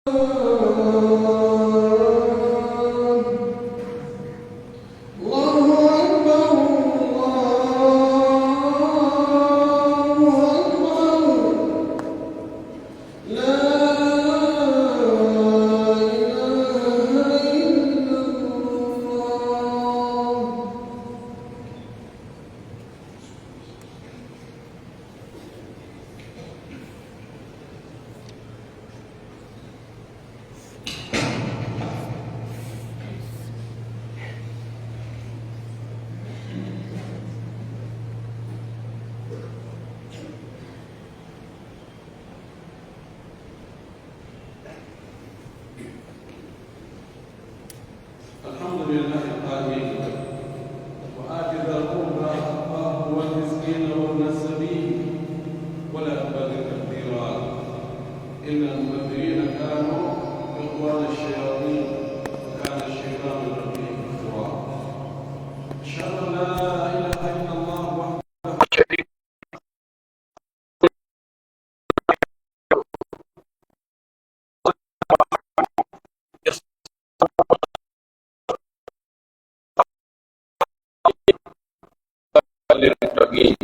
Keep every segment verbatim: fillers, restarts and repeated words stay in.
الله أكبر، الله أكبر. لا إله إلا الله. الحمد لله القائل: وآت ذا القربى حقه والمسكين وابن السبيل ولا تبذر تبذيرا. إن المبذرين كانوا إخوان الشياطين وكان الشيطان لربه كفورا. أشهد أن لا إله إلا الله وحده لا شريك للمتقين.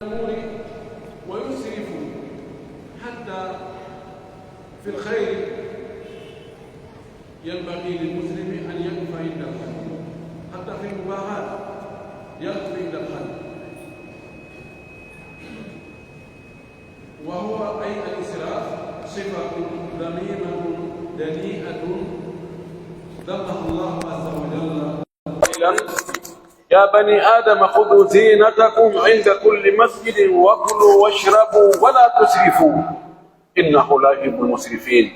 الأمور ويسرف حتى في الخير. ينبغي للمسلم أن يقف عند الحد، حتى في المباحات يقف عند الحد. وهو، أي الإسراف، صفة ذميمة دنيئة ذمها الله عز وجل. قائلا: يا بني آدم خذوا زينتكم عند كل مسجد وكلوا واشربوا ولا تسرفوا إنه لا يحب المسرفين.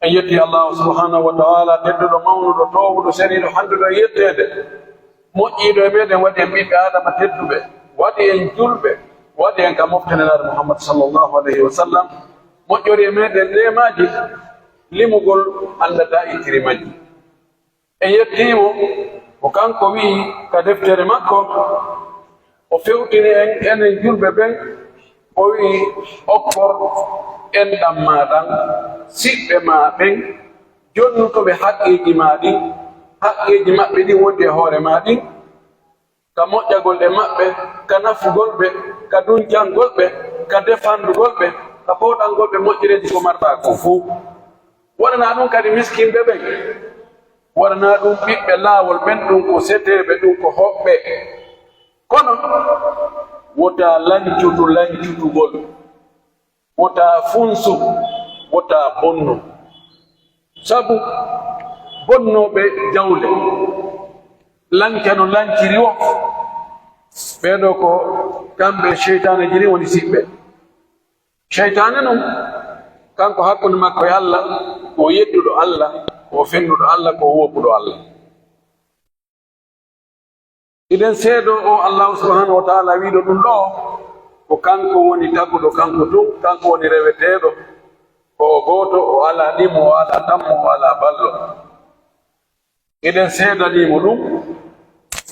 En yetti Allaahu subhaanahu wa ta'aalaa, tedduɗo, mawnuɗo, toowuɗo, seniiɗo, hannduɗo e yetteede, moƴƴiiɗo e meɗen, waɗi en ɓiɓɓe Aadama tedduɓe, waɗi en julɓe, waɗi en ka mofte Nelaaɗo Muhammad sallallaahu alayhi wa sallam, moƴƴori e meɗen neemaaji limugol anndataa ittiri majji. En yettii mo, ko kanko wi'i ka deftere makko, o fewtini en, enen julɓe ɓen, o wi'i: "Okkor enɗam maa ɗan siɓɓe maa ɓen, jonnutuɓe haqqeeji maa ɗin, haqqeeji maɓɓe ɗin wondi e hoore maa ɗin, ka moƴƴagol e maɓɓe, ka nafugol ɓe, ka duncangol ɓe, ka defandugol ɓe, ka fooɗangol ɓe moƴƴereeji ko marɗaa kon fow. Waɗanaa ɗun kadi miskinɓe ɓen, waɗanaa ɗun ɓiɓɓe laawol ɓen, ɗun ko seteeɓe, ɗun ko hoɓɓe. Kono wota lancutu lancutugol, wota funsu, wota bonnu. Sabu bonnooɓe jawle lanca no lanciri woo, ɓee ɗoo ko kamɓe seytaaneeji ɗin woni siɓɓe." Seytaane non, kanko hakkunde makko e Alla, ko o yedduɗo Alla, ko o fennuɗo Alla, ko o woopuɗo Alla. Hiɗen seedoo oo Allaahu subhaanahu wa ta'aalaa wi'uɗo ɗun ɗoo, ko kanko woni taguɗo, kanko tun, kanko woni reweteeɗo, ko o gooto, o alaa ɗimo, o alaa tammo, o alaa ballo. Hiɗen seedanii mo ɗun.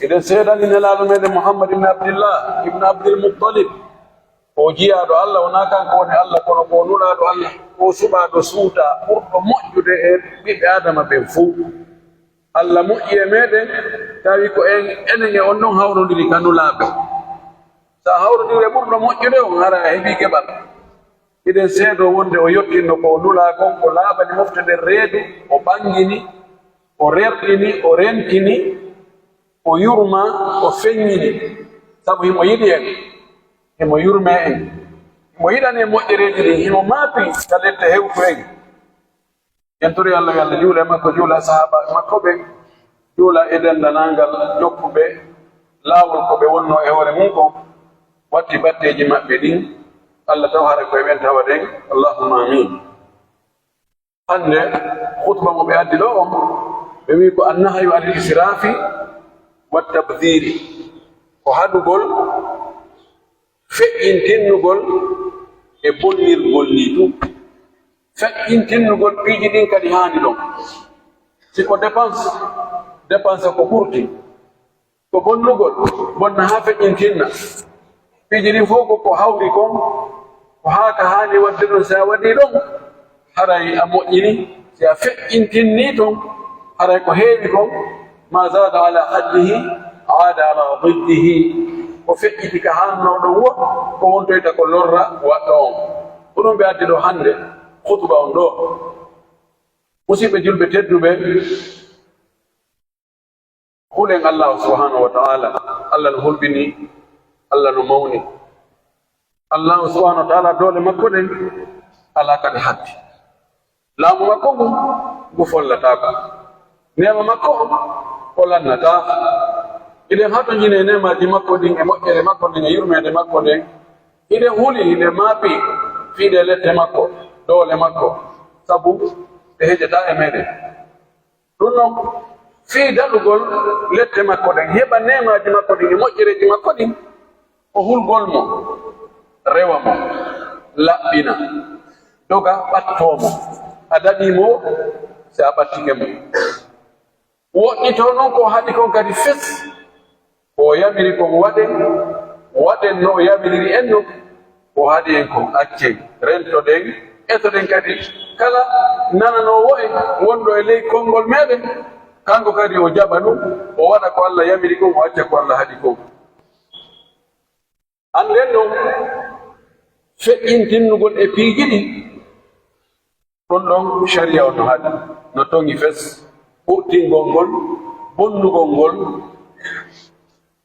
Hiɗen seedanii Nelaaɗo meɗen Muhammad ibn Abdillah, ibn Abdil Muttalib. Ko o jiyaaɗo Alla, wonaa kanko woni Alla, kono ko o nulaaɗo Alla, ko o suɓaaɗo suutaa, ɓurɗo moƴƴude e ɓiɓɓe Aadama ɓen fow. Alla moƴƴi e meɗen, tawi ko en, enen e on non hawrondiri ka nulaaɓe. Si a hawrondiri e ɓurɗo moƴƴude on, hara a heɓii geɓal. Hiɗen seedoo wonde o yottinno ko o nulaa kon, ko laaɓani mofte nden reedu, o ɓangini, o rerɗini, o rentini, o yurmaa, o feññini, sabu himo yiɗi en, himo yurmee en, himo yiɗani en moƴƴereeji ɗin, himo maapi ka lette hewtu en. En torii Alla yo Alla juula e makko, juula e sahaabaaɓe makko ɓen, juula e denndaangal jokkuɓe laawol ko ɓe wonnoo e hoore mun kon, watti batteeji maɓɓe ɗin, Alla taw hara ko e ɓen tawaɗen. Allahumma amin. Hannde, khutba mo ɓe addi ɗoo on, ɓe wi'i ko annahyu anil israfi wa tabdhiri, ko haɗugol, feƴƴintinnugol e bonnirgol nii tun. Feƴƴintinnugol piiji ɗin kadi haani ɗon. Si ko dépense, dépense ko ɓurti. Ko bonnugol, bonna haa feƴƴintinna. Piiji ɗin fow ko ko hawri kon, ko haa ka haani waɗde ɗon, si a waɗii ɗon, haray a moƴƴini, si a feƴƴintinnii ton, haray ko heewi kon, ma zada ala haddihi, aada ala diddihi, ko feƴƴiti ka haannoo ɗon woo, ko wontoyta ko lorra waɗɗo on. Ko ɗum ɓe addi ɗoo hannde, khutba on ɗoo. Musidɓe julɓe tedduɓe, hulen Allaahu subhaanahu wa ta'aala. Allah no hulɓini, Allah no mawni. Allaahu subhaanahu wa ta'aala, doole makko ɗen alaa ka ɗe hatti. Laamu makko ngun, ngu follataako. Neema makko on, o lannataa. Hiɗen hatonjini e neemaaji makko ɗin, e moƴƴere makko nden, e yurmeende makko nden. Hiɗen huli, hiɗen maapi fii ɗee lette makko, doole makko, sabu ɗe heƴataa e meɗen. Ɗun non, fii daɗugol lette makko ɗen, heɓa neemaaji makko ɗin e moƴƴereeji makko ɗin, ko hulgol mo, rewa mo, laɓɓina, doga, ɓattoo mo. A daɗii mo, si a ɓattike mo. Woɗɗitoo non ko o haɗi kon kadi fes. Ko o yamiri kon waɗen, waɗen no o yamiriri en non. Ko o haɗi en kon accen, rentoɗen, etoɗen kadi kala nananoowo en wonɗo e ley konngol meɗen, kanko kadi o jaɓa ɗum, o waɗa ko Allah yamiri kon, o acca ko Allah haɗi kon. Annden non, feƴƴintinnugol e piiji ɗin, ɗon ɗon sharia on no haɗi, no toŋi fes, ɓurtingol ngol, bonnugol ngol,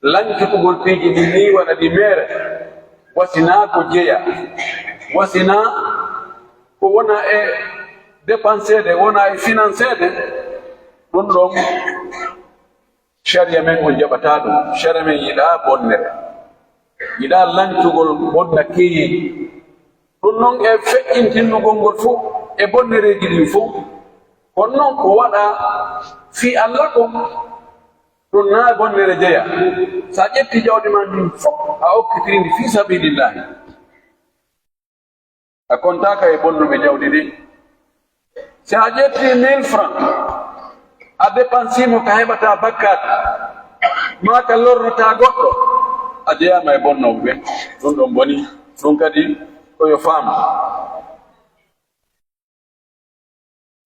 lancutugol piiji ɗin nii waɗa ɗi meere, wa si naa ko jeyaa, wa si naa ko wona e dépenseede, wona e financeede, ɗon ɗon Sharia men on jaɓataa ɗum. Sharia men yiɗaa bonnere. Yiɗaa lancugol bonna keyeeji. Ɗum non e feƴƴintinnugol ngol fof e bonnereeji ɗin fof. Kono non ko waɗaa fii Alla kon, ɗum naa e bonnere jeyaa. So a ƴettii jawdi maa ndin fof, a okkitiri ndi fii sabiilillaahi. A kontaaka e bonnuɓe jawdi ɗin. Si a ƴettii mille francs, a dépensii mo ka heɓataa bakkaat, maa ka lornataa goɗɗo, a jeyaama e bonnooɓe ɓen. Ɗum ɗon bonii. Ɗum kadi ko yo faam.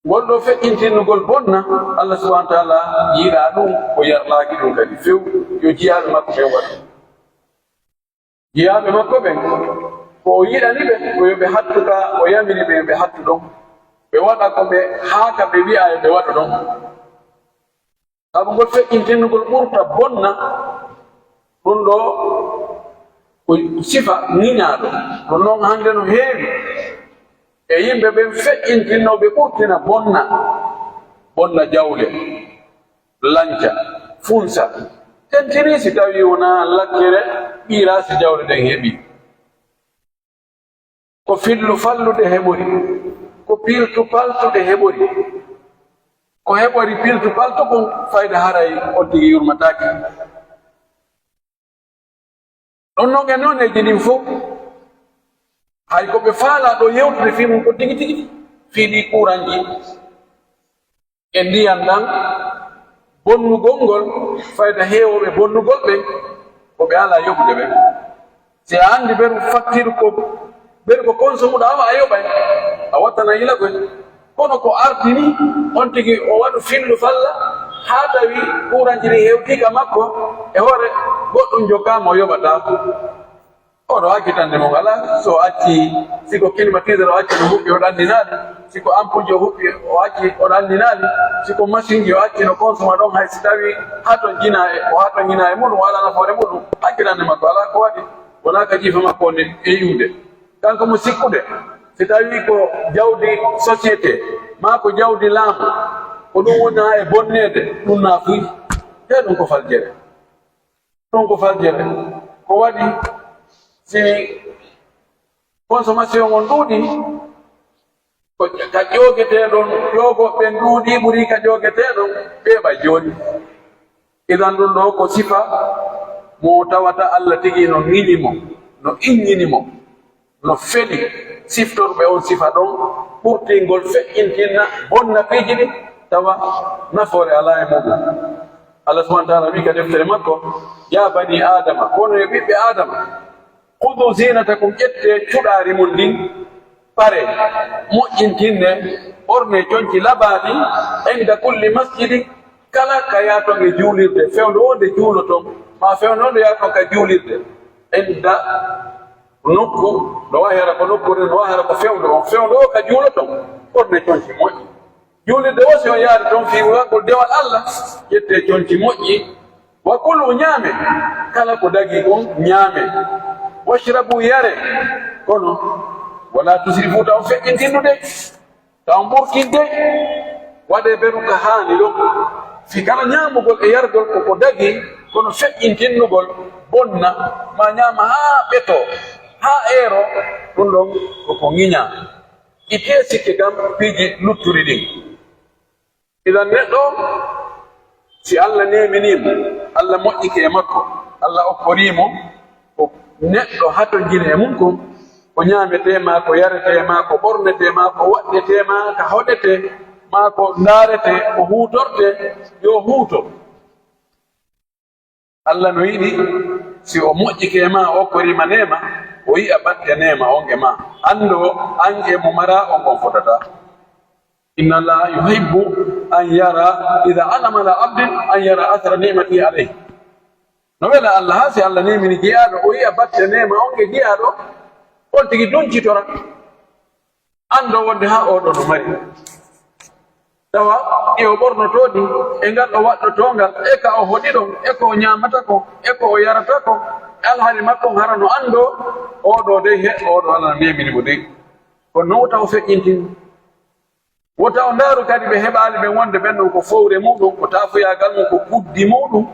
Ngol ɗoo feƴƴintinnugol bonna, Allah subhanahu wa ta'ala yiɗaa ɗum, o yarlaaki ɗum kadi few, yo jiyaaɓe makko ɓen waɗu. Jiyaaɓe makko ɓen, ko o yiɗani ɓe, ko yo ɓe hattu ka o yamiri ɓe yo ɓe hattu ɗon, ɓe waɗa ko ɓe, haa ka ɓe wi'aa yo ɓe waɗu ɗon. Sabu ngol feƴƴintinnugol ɓurta bonna, ɗum ɗoo ko sifa ŋiñaaɗo. Ɗum noon hannde no heewi e yimɓe ɓen feƴƴintinnooɓe ɓurtina bonna, bonna jawle, lanca, funsa, tentinii si tawii wonaa lakkere ɓiiraasi jawle ɗen heɓi. Ko fillu fallude heɓori, ko piiltu paltude heɓori, ko heɓori piiltu paltu kon fayda haray on tigi yurmataake. Ɗon non e nooneeji ɗin fof, hay ko ɓe faalaa ɗoo yewtude fii mum ko tigi tigi fii ɗii kuuranji. E ndiyan ɗan, bonnugol ngol, fayda heewooɓe bonnugol ɓen, ko ɓe alaa yoɓude ɓen. Si a anndi beru facture ko, beru ko consomuɗaa o a yoɓay, a wattana yila koy. Kono ko ardi ni, on tigi o waɗu fillu falla, haa tawi kuuranji ɗin hewtii ka makko, e hoore goɗɗum jokkaama o yoɓataa. Oɗo hakkitande mon alaa, so o acci, si ko climatiseur o acci no huɓɓi, o ɗanninaali. Si ko ampoule o huɓɓi, o acci, o ɗanninaali. Si ko machine o acci no consomma ɗon, hay si tawi hatonjinaa e, o hatonjinaa e muɗum, o alaa nafoore muɗum, hakkitande makko alaa ko waɗi. Wonaa ka jiifa makko woni e iwde. Kanko mo sikkude, si tawii ko jawdi société, maa ko jawdi laamu, ko ɗum woni haa e bonneede, ɗum naafuy. Tee ɗum ko faljere. Ɗum ko faljere. Ko waɗi si consommation on ɗuuɗi, ko ka ƴoogeteeɗon, ƴoogooɓe ɓen ɗuuɗi ɓuri ka ƴoogeteeɗon ɓeeɓa jooni. Idan ɗum ɗoo ko sifa mo tawata Alla tigi no ŋiñi mo, no iññini mo, no feli siftorɓe on sifa ɗon, ɓurtingol feƴƴintinna, bonna piiji ɗin, tawa nafoore alaa e muɗum. Allah subhanahu wa ta'ala wi'i ka deftere makko, "Ya bani Adama, kono yo ɓiɓɓe Adama, khudu zinatakum, ƴettee cuɗaari mon ndin, pare, moƴƴintinne, ɓorne conci labaaɗi, inda kulli masjidi, kala ka yaaton e juulirde, fewndo woo nde juuloton, maa fewndo woo nde yaaton ka juulirde, inda nokku, no waawi hara ko nokkuure, no waawi hara ko fewndo on, fewndo woo ka juuloton, ɓorne conci moƴƴi." Juulirde woo, si on yaari ton fii waɗgol dewal Allah, ƴettee conci moƴƴi. Wa kulu, ñaame. Kala ko dagii kon, ñaame. Washrabu, yare. Kono, wala tusrifu, taw feƴƴintindude, taw ɓurtinde. Waɗee beru ka haani ɗon. Fii kala ñaamugol e yargol ko ko dagii, kono feƴƴintinnugol bonna, maa ñaama haa ɓetoo, haa eeroo, ɗum ɗon ko ko ŋiñaa. Ittee sikke kam piiji luttudi ɗin. Idan neɗɗo, si Allah neeminii mo, Allah moƴƴike e makko, Allah okkorii mo, ko neɗɗo hatonjini e mun kon, ko ñaametee maa, ko yaretee maa, ko ɓornetee maa, ko waɗɗetee maa, ka hoɗetee maa, ko ndaaretee, ko huutortee, yo huuto. Allah no yiɗi, si o moƴƴike e maa, o okkorii ma neema, o yi'a batte neema on e maa. Anndoo, an e mo maraa on, on fotataa. Inna Allaha yuhibbu an yara, idha an'ama ala abdin, an yara athara ni'matihi alayhi. No wela Allah, haa si Allah neemini jiyaaɗo, o yi'a batte neema on e jiyaaɗo, on tigi dunjitora. Anndoo wonde haa oo ɗoo no mari. Tawa e o ɓornotoo ɗi, e ngal o waɗɗotoo ngal, e ka o hoɗi ɗon, e ko o ñaamata kon, e ko o yarata kon, e alhaali makko on, hara no anndoo, oo ɗoo dey, he, oo ɗoo Allah neemini mo dey. Kono non wota o feƴƴintin. Wota o ndaaru kadi ɓe heɓaali ɓen wonde ɓen ɗon ko fowre muɗum, ko taafuyaagal mum, ko kuddi muɗum,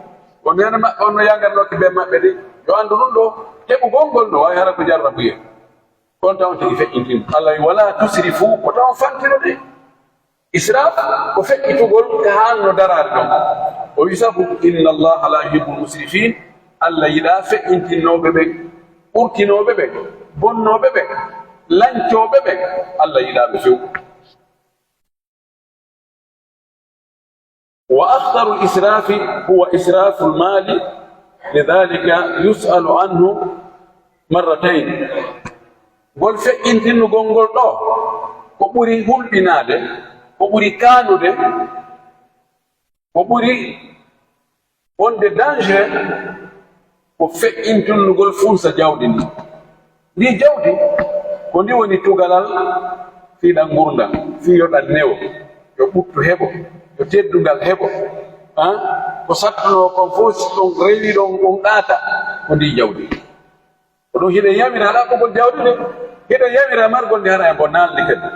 ko neene maɓɓe on no yanganooki bee maɓɓe dey. Yo anndu ɗum ɗoo, heɓugol ngol no waawi hara ko jarrabuyee. Kono taw on tigi feƴƴintin. Allah wi, "Wala tusrifu," ko taw on fantino de. Israf ko feƴƴitugol ka haanno daraade ɗon. O wi sabu, "Inna Allaha la yuhibbul musrifin." Allah yiɗaa feƴƴintinnooɓe ɓen, ɓurtinooɓe ɓen, bonnooɓe ɓen, lancooɓe ɓen. Allah yiɗaa ɓe few. Wa akhtarul israfi huwa israful mali, lidhalika yus'alu anhu marratayn. Ngol feƴƴintinnugol ngol ɗoo, ko ɓuri hulɓinaade, ko ɓuri kaanude, ko ɓuri wonde danger, ko feƴƴintinnugol funsa jawdi ndin. Ndii jawdi, ko ndi woni tugalal fii ɗan ngurndan, fii yo ɗan newo, yo ɓuttu heɓo, yo teddungal heɓo. Ah, ko sattunoo kon fof, si ɗon rewi ɗon, on ɗaata, ko ndii jawdi. Ko ɗum hiɗen yamira alaa ɓoggol jawdi de, hiɗen yamira margol ndi hara e bonnaali ndi kadi.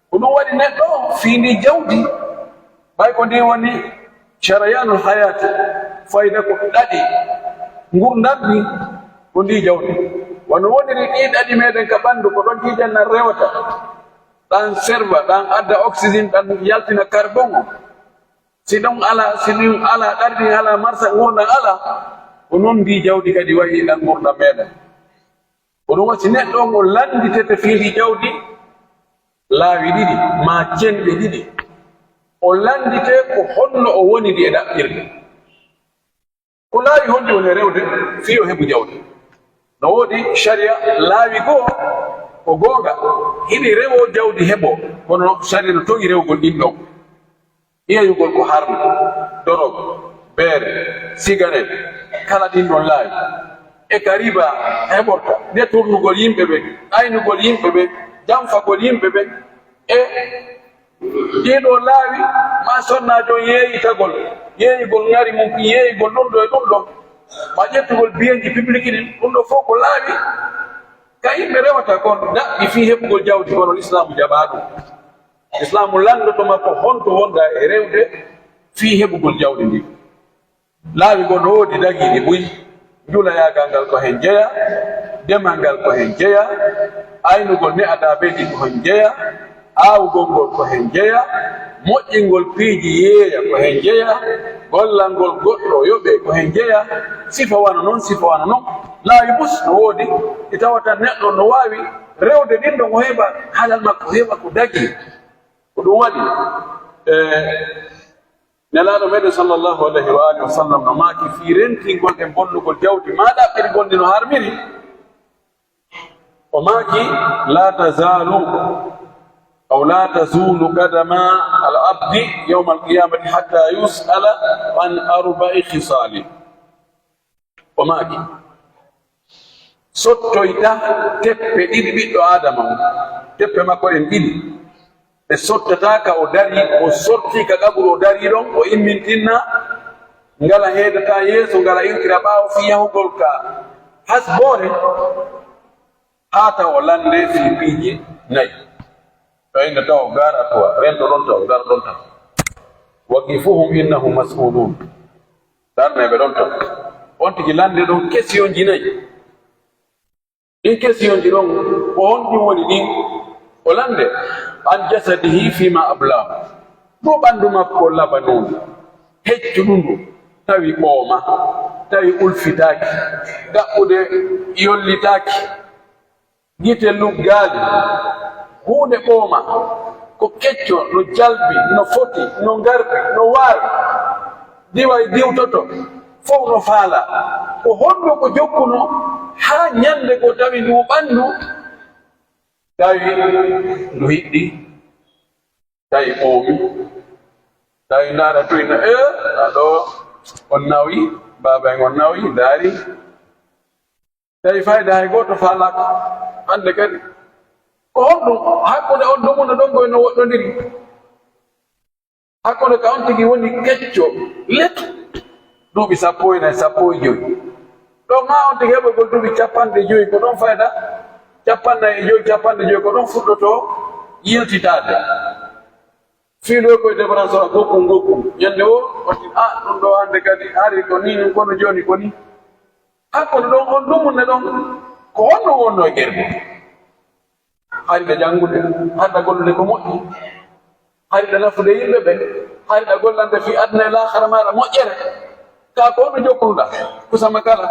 Ko ɗum waɗi neɗɗo fii ndii jawdi, ɓay ko ndii woni sarayanul hayaati, fayda ko ɗaɗi ngurndan ndin, ko ndii jawdi. Wano woniri ɗii ɗaɗi meɗen ka ɓanndu, ko ɗon ɗii ɗen nan rewata, ɗan serva, ɗan adda oxygène, ɗan yaltina carbon on. Si ɗon alaa, si ɗin alaa, ɗaɗi ɗin alaa, marsa ngurndan alaa, ko non ndii jawdi kadi wayi ɗan ngurndan meɗen. Ko ɗum waɗi si neɗɗo on o lannditete fii ndii jawdi laawi ɗiɗi, maa cenɗe ɗiɗi. O lannditee ko honno o woniri e ɗaɓɓirde. Ko laawi honɗi woni e rewde fii o heɓu jawdi? No woodi sariya laawi goo, ko goonga, hiɗi rewoo jawdi heɓoo, kono sariya no toŋi rewugol ɗin ɗon. Yeeyugol ko harmi, dorog, beere, sigaret, kala ɗin ɗon laawi. e ka riba heɓorta, deturnugol yimɓe ɓen, aynugol yimɓe ɓen, janfagol yimɓe ɓen, e ɗii ɗoo laawi, maa sonnaajo on yeeyitagol, yeeyugol ŋari mun kin, yeeyugol ɗun ɗoo e ɗun ɗoo, maa ƴettugol biyeeji pibliki ɗin, ɗun ɗoo fow ko laawi ka yimɓe rewata kon daɓɓi fii heɓugol jawdi, kono Lislaamu jaɓaa ɗun. Lislaamu lanndoto ma ko honto wonɗaa e rewde fii heɓugol jawdi ndin. Laawi goo no woodi dagiiɗi buy, julayaagal ngal ko hen jeyaa, demal ngal ko hen jeyaa, aynugol ne'adaabeeji ko hen jeyaa, aawugol ngol ko hen jeyaa, moƴƴingol piiji yeeya ko hen jeyaa, gollangol goɗɗo o yoɓee ko hen jeyaa, sifa wano non, sifa wano non. Laawi bus no woodi, ɗi tawata neɗɗo no waawi rewde ɗin ɗon o heɓa halal makko, o heɓa ko dagii. Ko ɗun waɗi, e, Nelaaɗo meɗen sallallahu alayhi wa alihi wa sallam no maaki fii rentingol e bonnugol jawdi maa ɗaɓɓirgol ndi no harmiri. O maaki, "La tazalu, aw la tazulu qadama al abdi yawma al qiyamati hatta yus'ala an arba'i khisali." O maaki, "Sottoyta teppe ɗiɗi ɓiɗɗo Aadama on, teppe makko ɗen ɗiɗi, ɗe sottataa ka o darii, o sortii ka qaburu o darii ɗon, o immintinna, ngala heedataa yeeso, ngala iwtira ɓaawo fii yahugol ka hasboore, haa taw o lanndee fii piiji nayi." Fa inna taw gara tuwa, rento ɗon taw, gara ɗon taw. "Waqifuhum innahum mas'ulun." Darnee ɓe ɗon ton. On tigi lande ɗon kesiyonji nayi. Ɗin kesiyonji ɗon, ko honɗum woni ɗin? O lande, "An jasadihi fima ablahu." Ɗo ɓandu makko labanundu, heccuɗundu, tawi ɓooma, tawi ulfitaaki, ɗaɓɓude yollitaaki. Gite luggaali, huunde ɓooma, ko kecco, no jalbi, no foti, no ngardi, no waawi, diwa e diwtoto, fow no faalaa. Ko honno ko jokkuno haa ñande ko tawi ndu ɓandu, tawi ndu hiɗɗi, tawi ɓoomi, tawi ndaara toy na, "Ee, a ɗo on nawi, baaba en on nawi, ndaari." Tawi fayda hay gooto faalaaka. Hannde kadi, ko honɗum? Hakkunde on dumunna ɗon koy no woɗɗondiri. Hakkunde ka on tigi woni kecco, let, duuɓi sappo e nayi, sappo e jowi. Ɗon haa on tigi heɓogol duuɓi capanɗe jowi, ko ɗon fayda, capanɗe nayi e jowi, capanɗe jowi, ko ɗon fuɗɗotoo yiltitaade. Fiiloy koye debaransora gokkun gokkun. Ñande woo, o ti, "Ah, ɗum ɗoo hannde kadi, hari ko nii, ɗum kono jooni ko nii." Haa kono ɗon, on dumunne ɗon, ko honno wonnoo e ɓernde? Hari ɗa janngude, hari ɗa gollude ko moƴƴi, hari ɗa nafude yimɓe ɓen, hari ɗa gollande fii aduna e laakhara maaɗa moƴƴere. Kaa ko honno jokkunoɗaa? Ko sama kala,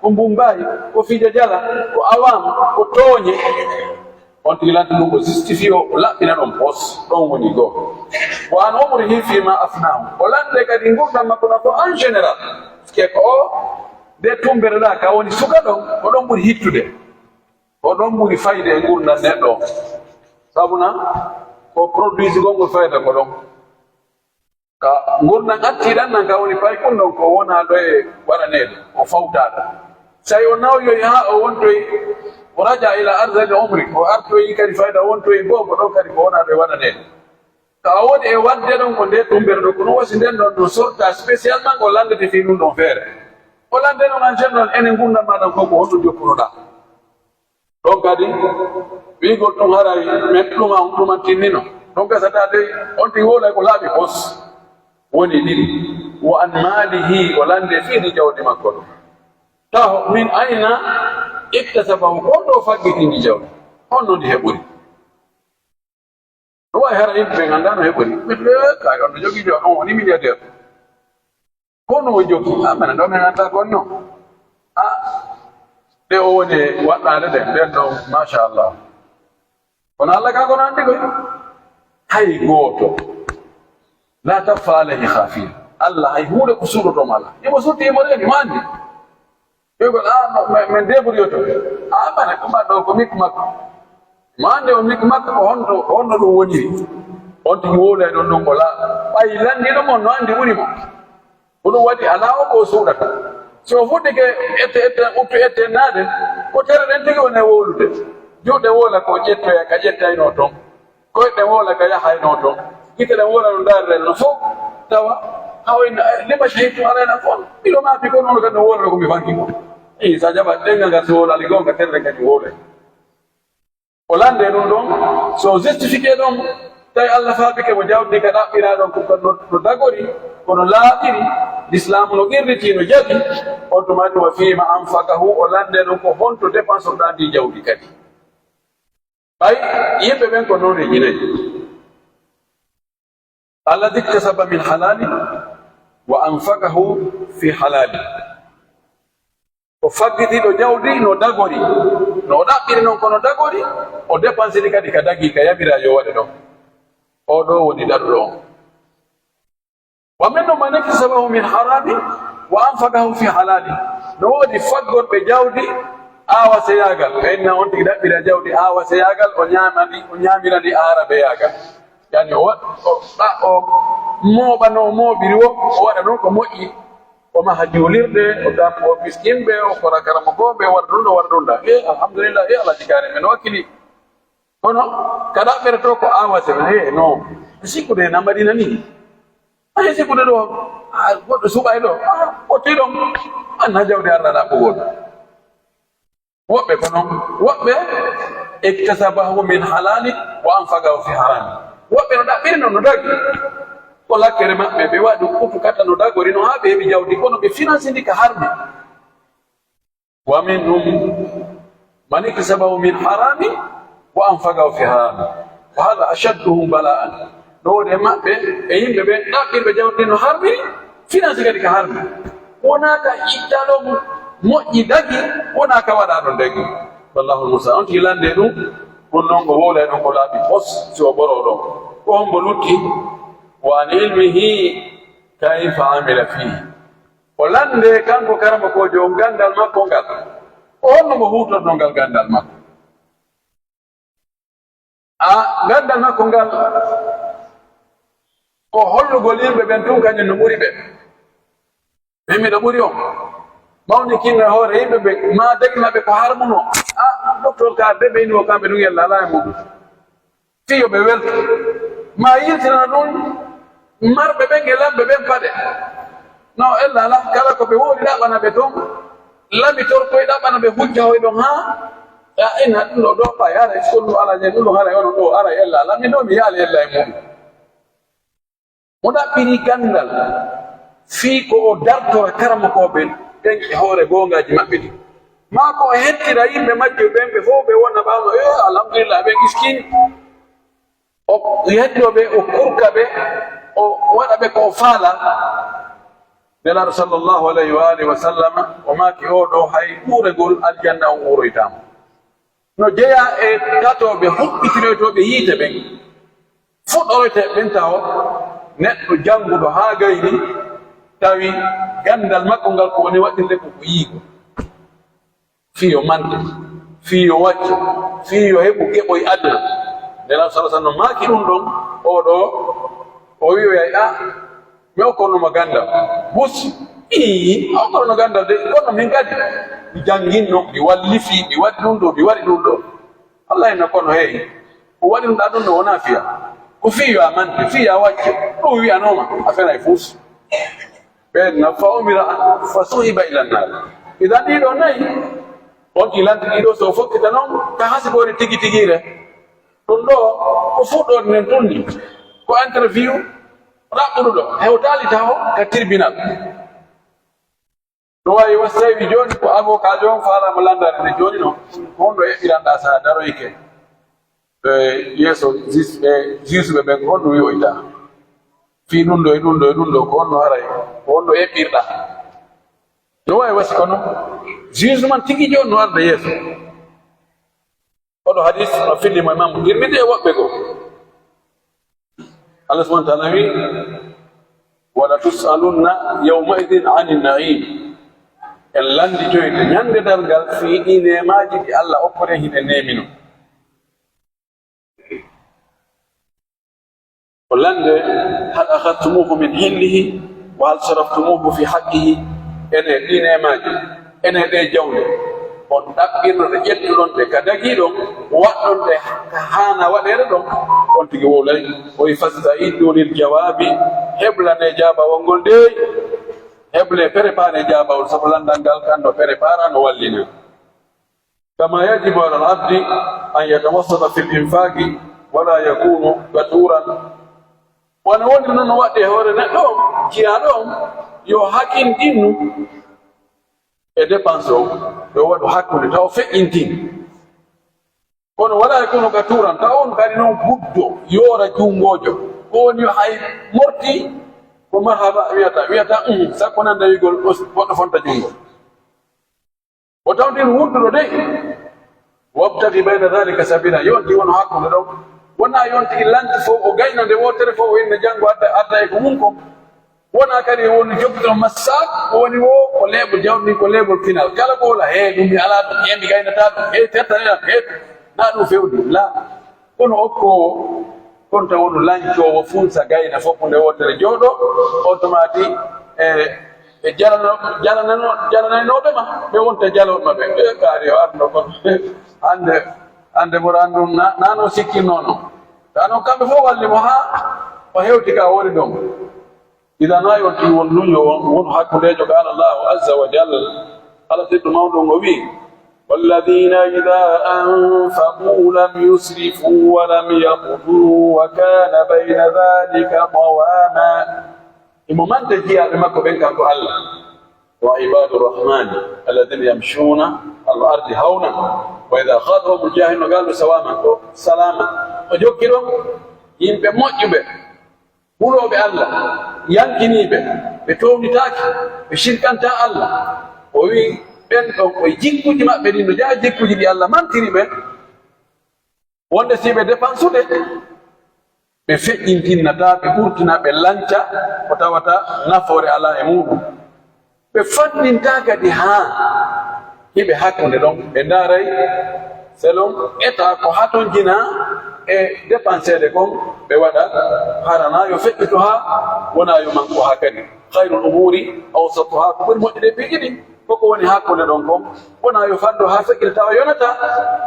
ko mbumbaayi, ko fija jala, ko awaama, ko tooñe. On tigi lanti ɗum ko justifié o, o laɓɓina ɗon pos, ɗon woni goo. Wa an umrihi fima afnahu. O lande kadi ngurndan makko na ko en général. Parce que ko o, nde tumbere ɗa ka woni suka ɗon, ko ɗon ɓuri hittude. Ko ɗon ɓuri fayde e ngurndan neɗɗo on. Sabu na, ko produit gongol fayda ko ɗon. Ka ngurndan attiiɗan nan, ka woni paykun ɗon ko wonaa ɗo e waɗaneede, o fawtaaɗo. Say o nawyoyi haa o wontoyi, o raja ila arzali umri, o artoyi kadi fayda o wontoyi boobo ɗon kadi ko wonaa ɗo e waɗaneede. Ka o woni e waɗde ɗon ko nde tumbere ɗo, kono wasi nden ɗon no sorta spécialement ko landete fii ɗum ɗon feere. O lande ɗon an sen ɗon enen ngurndan maa ɗan ko ko honɗum jokkunoɗaa. Ɗon kadi, wi'ugol ɗum haray men ɗuma, ɗuman tinnino. Ɗon gasata dey, on tigi wowlay ko laaɓi pos. Woni ɗiɗi, wa an maalihi, o lande fii ndi jawdi makko ɗum. Taho, min ayna iktasabahu, ko on ɗo faggitindi jawdi? Honno ndi heɓuri? Ɗum wawi hara yimɓe ɓen anndaa no heɓori. Ɓe, "Eh, kay, on no jogii jawdi, on woni milliardaire." Ko no o jogii? Ah, menen ɗo men anndaa ko on non. Ah, ɗe o woni waɗɗaade ɗen, ɗen ɗon, machallah. Kono Allah ka kono anndi koy. Hay gooto. La takhfa alayhi khafiya. Allah hay huunde ko suuɗotooma Allah. Himo suuɗi, himo reeni, himo anndi. Ɓeygol, "Ah, no, men, men débrouilloto." Ah, bana, ko mbaɗɗo ko mik makko. Mo annde o mik makko ko honno, ko honno ɗum woniri. On tigi wowlay ɗon ɗon ko laa. Ɓay lanndi ɗum on no anndi ɓuri mo. Ko ɗum waɗi alaa o ko suuɗata. Si o fuɗɗike ette, ette, ɓuttu ette naade, ko tere ɗen tigi woni e wowlude. Juuɗe woola ko ƴettoya, ka ƴettaynoo ton. Koyɗe woola ka yahaynoo ton. Gite ɗen woola no ndaarira no fow. Tawa, haw inna, eh, lima shahidtum alayna fow. Miɗo maafi ko noon kadi no wowlata ko mi fanki ko. Ii, sa jaɓa ɗenngal ngal si wowlaali goonga, tere ɗen kadi wowlay. O lande ɗum ɗon, so o justifique ɗon, tawi Allah faabike mo jawdi ka ɗaɓɓiraa ɗon, ko no, no dagori, kono laaɓiri, Lislaamu no qirritii, no jaɓi, on tuma ɗum, wa fiima anfaqahu, o lande ɗon ko honto dépense ɗaa ndi jawdi kadi. Ɓay yimɓe ɓen ko nooneeji nayi. Alladhi iktasaba min halali wa anfaqahu fi halali. O faggitiiɗo jawdi no dagori, no o ɗaɓɓiri non ko no dagori, o dépensini kadi ka dagii ka yamiraa yo waɗe ɗon. Oo ɗoo woni ɗaɗuɗo on. Wa minhum man iktasabahu min harami wa anfaqahu fi halali. No woodi faggorɓe jawdi aawaseyaagal. Ɓe inna on tigi ɗaɓɓira jawdi aawaseyaagal, o ñaama ndi, o ñaamira ndi aarabeyaagal. Yani o wa-, o ɗa-, o mooɓa no o mooɓiri woo, o waɗa non ko moƴƴi. O maha juulirɗe, o dammo miskinɓe, o kora karamokooɓe, o waɗa ɗum ɗo, o waɗa ɗum ɗa. E, alhamdulillah, e Alhaji Kaari, men wakkili. Kono ka ɗaɓɓere to ko awase, e, no. Sikkude na Madina ni. Ay, sikkude ɗo, a, goɗɗo suɓay ɗo. A, o tiɗon. An na jawdi arɗa ɗaɓɓugol. Woɓɓe ko non, woɓɓe iktasabahu min halali wa anfaqahu fi harami. Woɓɓe no ɗaɓɓiri non no dagi. Ko lakkere maɓɓe, ɓe waɗi kutu kata no dagori no haa ɓe heɓi jawdi, kono ɓe finansindi ka harmi. Wa minhum man iktasabahu min harami wa anfaqahu fi harami. Wa hadha ashadduhum bala'an. No woni e maɓɓe, e yimɓe ɓen ɗaɓɓirɓe jawdi no harmiri, finance kadi ka harmi. Wonaa ka ittaɗon moƴƴi dagi, wonaa ka waɗaɗon dagi. Wallahul musta'an. On tigi lande ɗum, ɗum non ko wowlay ɗon ko laaɓi pos, si o ɓoroo ɗon. Ko hombo lutti? Wa an ilmihi kayfa amila fihi. O lande kanko karamokoojo on ganndal makko ngal. Ko honno mo huutorno ngal ganndal makko? A, ganndal makko ngal, ko hollugol yimɓe ɓen tun kañum no ɓuri ɓe. Min miɗo ɓuri on. Mawnikinno e hoore yimɓe ɓen, ma dagina ɓe ko harmuno. A, docteur ka de ɓeyni o kamɓe ɗum yalla alaa e muɗum. Fii yo ɓe welto. Ma yiltinana ɗum marɓe ɓen e lamɓe ɓen paɗe. No ella alaa, kala ko ɓe woodi ɗaɓɓana ɓe ton. Lamitor koy ɗaɓɓana ɓe hujja hoy ɗon haa. Ya ina ɗum ɗo ɗo ɓay, haray ko ɗum alaa je ɗum ɗo, haray onon ɗo, haray ella alaa. Min ɗo mi yaali ella e muɗum. Mo ɗaɓɓiri ganndal fii ko o dartora karamokooɓe ɓen e hoore goongaaji maɓɓe ɗin. Maa ko o hettira yimɓe majjuɓe ɓen, ɓe fow ɓe wona ɓaawno, "Yo, alhamdulillah, ɓen iskiini." O hettoo ɓe, o kurka ɓe, o waɗa ɓe ko o faalaa. Nelaaɗo sallallahu alayhi wa alihi wa sallama, o maaki, "Oo ɗoo hay uuregol aljanna on uuroytaa mo." No jeyaa e tatooɓe huɓɓitinoytooɓe yiite ɓen. Fuɗɗoroyte ɓen taho neɗɗo jannguɗo haa gayni, tawi ganndal makko ngal ko woni waɗirde ko ko yiigo. Fii yo mante, fii yo wacce, fii yo heɓu geɓoy aduna. Nelaaɗo sallallahu alaihi wasallam maaki ɗum ɗon, oo ɗoo, o wi'oyay, "Ah, mi okkorno mo ganndal." Bus, ii, a okkorno ganndal de, kono min kadi mi jannginno, mi wallifii, mi waɗi ɗum ɗoo, mi waɗi ɗum ɗoo. Allah inna kono hey, ko waɗirɗaa ɗum ɗoo wonaa fiya. Ko fii yo a mante, fii yo a wacce, ɗum wi'anooma, a fenay fus. Ɓen na fa umira fa suhiba ila nar. Idan ɗiɗo nayi, on ɗi lanti ɗiɗo so fokkita non, ka hasiboore tigi tigire. Ɗum ɗoo, ko fuɗɗoode nden tun ni. Ko interview, raɓɓuɗo ɗo, hewtaali taho ka tribunal. No waawi wa si tawi jooni ko avocat joon faalaama landaade nde jooni non, ko honno eɓɓiranɗaa so a daroyke, eh, yeeso jis-, eh, jiisuɓe ɓen, ko honno wi'oytaa? Fii ɗum ɗoo e ɗum ɗoo e ɗum ɗoo, ko honno haray, ko honno eɓɓirɗaa? No waawi wa si kono, juge man tigi jooni no arda yeeso. Oɗo hadis no fillii mo Imaamu Tirmidi e woɓɓe goo. Allah subhanahu wa ta'ala wi, "Wa la tus'alunna yawma idhin anin na'im." En lannditoyte ñande darngal fii ɗii neemaaji ɗi Allah okkori en, hiɗen neemino. O lande, "Hal akhadhtumuhu min hillihi wa hal saraftumuhu fi haqqihi?" ene ɗii neemaaji, ene ɗee jawnde, on ɗaɓɓirno ɗe, ƴettuɗon ɗe ka dagiiɗo, waɗɗon ɗe ka haana waɗeede ɗon, on tigi wowlay. O wi'i, "Fasta'iddu lil jawaabi", heblanee jaabawol ngol dey, heblee, préparee jaabawol, sabu lanndal ngal kan no prépara, no wallina. كما يجب على العبد أن يتوسط في الإنفاق ولا يكون قتورا. Wano woniri non no waɗɗi e hoore neɗɗo on, jiyaaɗo on, yo haqqinɗinnu e dépense on, yo waɗu hakkunde, taw feƴƴintin. Kono ولا يكون قتورا, taw on kadi non guddo, yoora junngoojo. Ko woni hay morti ko marhaba wiyata, wiyata, "Uhum," sakko nanda wi'ugol goɗɗo fonta junngo. O tawti no wurtuɗo dey. وابتغ بين ذلك سبيلا. Yonti wono hakkunde ɗon. Wonaa yonti lanti fow o gayna nde wootere fow o inna janngo adda, adda e ko mun kon. Wonaa kadi woni jokkito massaak, ko woni wo ko leebol jawdi, ko leebol kinal. Kala ko wala, "Hee, ɗum mi alaa ɗum, hee, mi gaynataa ɗum, hee, tettaneɗam, hee, naa ɗum fewndi." La. Kono okkoowo, kon taw wonu lancoowo, funsa, gayna, fof nde wootere jooɗo, on tuma ti, e, e jalano-, jalanano-, jalanaynooɓe ma, ɓe wonta jalooɓe ma ɓe, ɓe kaari o arno kon. Hannde, hannde mboɗo anndun na, na no sikkinnoo non. Kaa non kamɓe fof walli mo haa o hewti ka o woni ɗon. Idan, haa yonti won luño, won, won hakkundeejo, قال الله عز وجل, Alla teddu mawɗo on o wi'i, "والذين إذا أنفقوا لم يسرفوا ولم يقتروا وكان بين ذلك قواما." Himo manta jiyaaɓe makko ɓen kanko Alla. "وعباد الرحمن الذين يمشون على الأرض هونا وإذا خاطبهم الجاهلون قالوا سلاما." Ko salaama. O jokki ɗon yimɓe moƴƴuɓe. Hulooɓe Alla, yankiniiɓe, ɓe townitaake, ɓe shirkantaa Alla. O wi'i, ɓen ɗon, ko e jikkuuji maɓɓe ɗin no jeyaa e jikkuuji ɗi Alla mantiri ɓe, wonde si ɓe depansude, ɓe feƴƴintinnataa, ɓe ɓurtina, ɓe lanca, ko tawata nafoore alaa e muuɗum. Ɓe fannintaa kadi haa hiɓe hakkunde ɗon, ɓe ndaaray selon état ko hatonjinaa e depanseede kon, ɓe waɗa hara na yo feƴƴito haa wona yo manku haa kadi. خير الأمور أوسطها, ko ɓuri moƴƴude e piiji ɗin, ko ko woni hakkunde ɗon kon, wona yo fanndo haa feƴƴita tawa yonataa,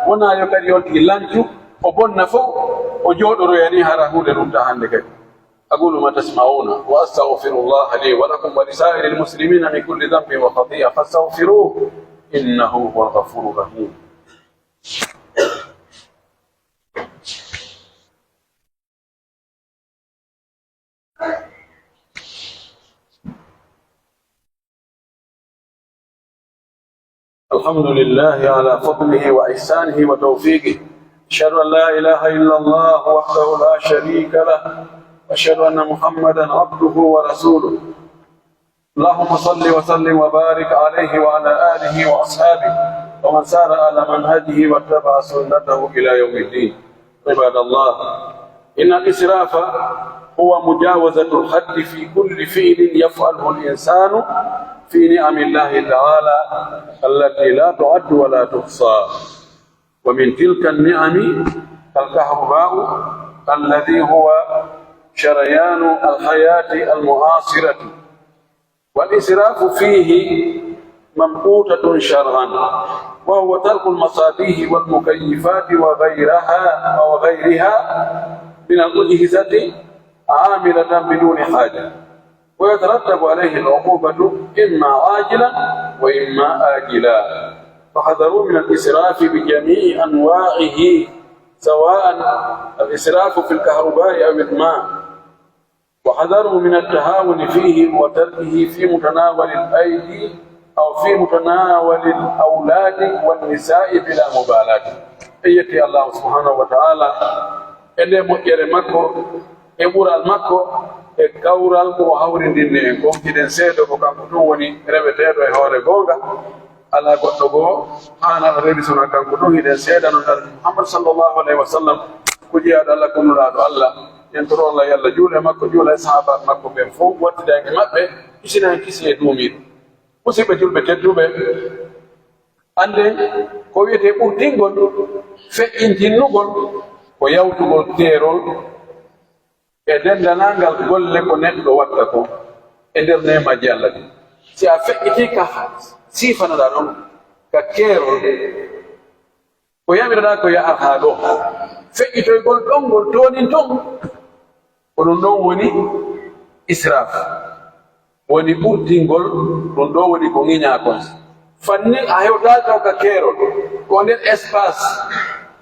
wona yo kadi on tigi lancu, o bonna fow, o jooɗoroya ni hara huunde ɗum ta hannde kadi. أقول ما تسمعون وأستغفر الله لي ولكم ولسائر المسلمين من كل ذنب وخطيئة فاستغفروه إنه هو الغفور الرحيم. الحمد لله على فضله وإحسانه وتوفيقه. أشهد أن لا إله إلا الله وحده لا شريك له، وأشهد أن محمدا عبده ورسوله. اللهم صل وسلم وبارك عليه وعلى آله وأصحابه ومن سار على منهجه واتبع سنته إلى يوم الدين. عباد الله، إن الإسراف هو مجاوزة الحد في كل فعل يفعله الإنسان في نعم الله تعالى التي لا تعد ولا تحصى. ومن تلك النعم الكهرباء الذي هو شريان الحياة المعاصرة، والإسراف فيه ممقوتة شرعا، وهو ترك المصابيح والمكيفات وغيرها، وغيرها من الأجهزة عاملة بدون حاجة، ويترتب عليه العقوبة إما عاجلا وإما آجلا. فاحذروا من الإسراف بجميع أنواعه، سواء الإسراف في الكهرباء أو الماء. وحذروا من التهاون فيه وتركه في متناول الأيدي أو في متناول الأولاد والنساء بلا مبالاة. En yetti Allahu subhanahu wa ta'ala e nde moƴƴere makko, e ɓural makko, e kawral ko o hawrindinni en kon. Hiɗen seedo ko kanko tun woni reweteeɗo e hoore goonga. Alaa goɗɗo goo haanaa rewi sona kanko tun. Hiɗen seedano Nabi Muhammad sallallahu alayhi wa sallam ko jeyaaɗo Alla, ko Nulaaɗo Alla. En toro Alla yo Alla juula e makko, juula e sahaabaaɓe makko ɓen fow, wattida en e maɓɓe, hisina en kisiyee duumiiɗo. Musidɓe julɓe tedduɓe, annden ko wi'etee ɓurtingol, feƴƴintinnugol, ko yawtugol keerol e denndaangal golle ko neɗɗo watta kon e nder neemaaji Alla ɗin. Si a feƴƴitii ka siifanoɗaa ɗon, ka keerol, ko yamiroɗaa ko yo ar haa ɗoo. Feƴƴitoygol ɗon ngol toonin ton, ko ɗum ɗon woni israaf, woni ɓurtingol, ɗum ɗoo woni ko ŋiñaa kon. Fannin a hewtaaki taw ka keerol, ko nder espace,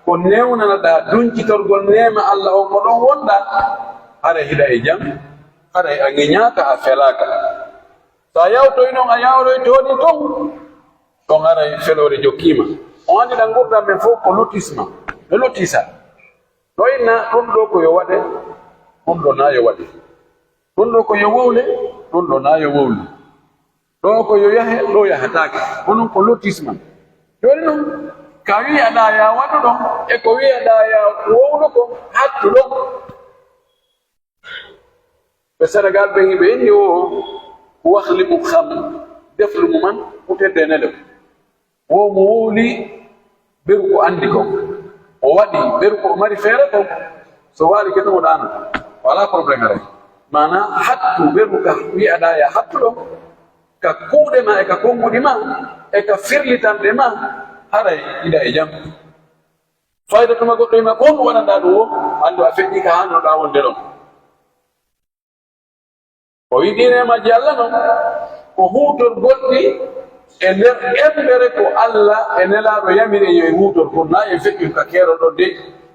ko newnanaɗaa duncitorgol neema Alla on, ko ɗon wonɗaa, haray hiɗa e jam, haray a ŋiñaaka, a felaaka. So a yawtoyi non, a yawroytoo ni ton, ɗon haray feloore jokkiima. On anndi ɗan ngurndan men fof ko lotissement. No lottisa. No inna ɗun ɗoo ko yo waɗe, ɗun ɗoo naa yo waɗe. Ɗun ɗoo ko yo wowle, ɗun ɗoo naa yo wowle. Ɗoo ko yo yahe, ɗoo yahataake. Onon ko lotissement. Jooni non, ka wi'aɗaa yaa waɗu ɗon, e ko wi'aɗaa yaa wowlu kon, hattu ɗon. Ɓe Senegaal ɓen, hiɓe inni o wax li mu xam, def lu mu man, mu teddee nelew. Wo mo wowli ɓeru ko anndi kon. O waɗi ɓeru ko o mari feere kon. So waali ke ɗum o ɗaano. Wala problème haray. Maanaa hattu ɓeru ka wi'aɗaa ya hattu ɗon. Ka kuuɗe ma e ka konguɗi ma e ka firlitanɗe ma haray iɗa e jam. Fayda tuma goɗɗo ima kon waɗanɗaa ɗum wo, anndu a feƴƴi ka hannoɗaa wonde ɗon. O wi'i ɗi neemaaji Alla non, ko huutorgol ɗi e nder embere ko Alla e Nelaaɗo yamiri en yo en huutor kon, naa en feƴƴu ka keerol ɗon de.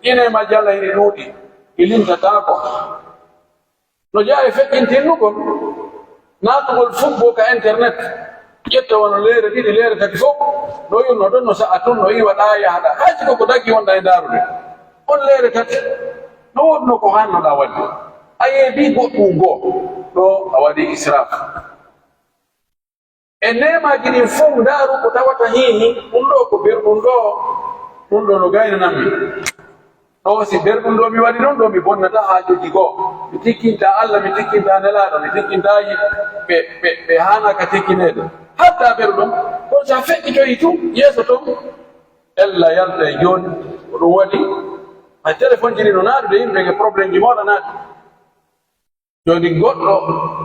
Ɗi neemaaji Alla hini ɗuuɗi, ɗi limtataako. No jeyaa e feƴƴintinnugol, naatugol fuggo ka internet, ƴetta wano leere ɗiɗi, leere tati fof, no yurnoo ɗon, no sa'a tun, no iwa ɗaa, yaha ɗaa. Hay si ko ko daggi wonɗaa e ndaarude, on leere tati, no woodunoo ko haannoɗaa waɗde. A yeebii goɗɗun goo, ɗoo a waɗii israaf. E neemaaji ɗin fow, ndaaru ko tawata hiini, ɗun ɗoo ko berɗun ɗoo, ɗun ɗoo no gaynanammi. Ɗoo si berɗun ɗoo mi waɗi ɗun ɗoo, mi bonnataa haajuuji goo. Mi tikkintaa Alla, mi tikkintaa Nelaaɗo, mi tikkintaa yimɓe ɓe, ɓe, ɓe haanaa ka tikkineede. Haddaa beru ɗon, kono si a feƴƴitoyii tun, yeeso ton, ella yaltay jooni. Ko ɗun waɗi, hay telefonji ɗin no naaɗude yimɓe e problemji mawɗa naaɗi. Jooni goɗɗo,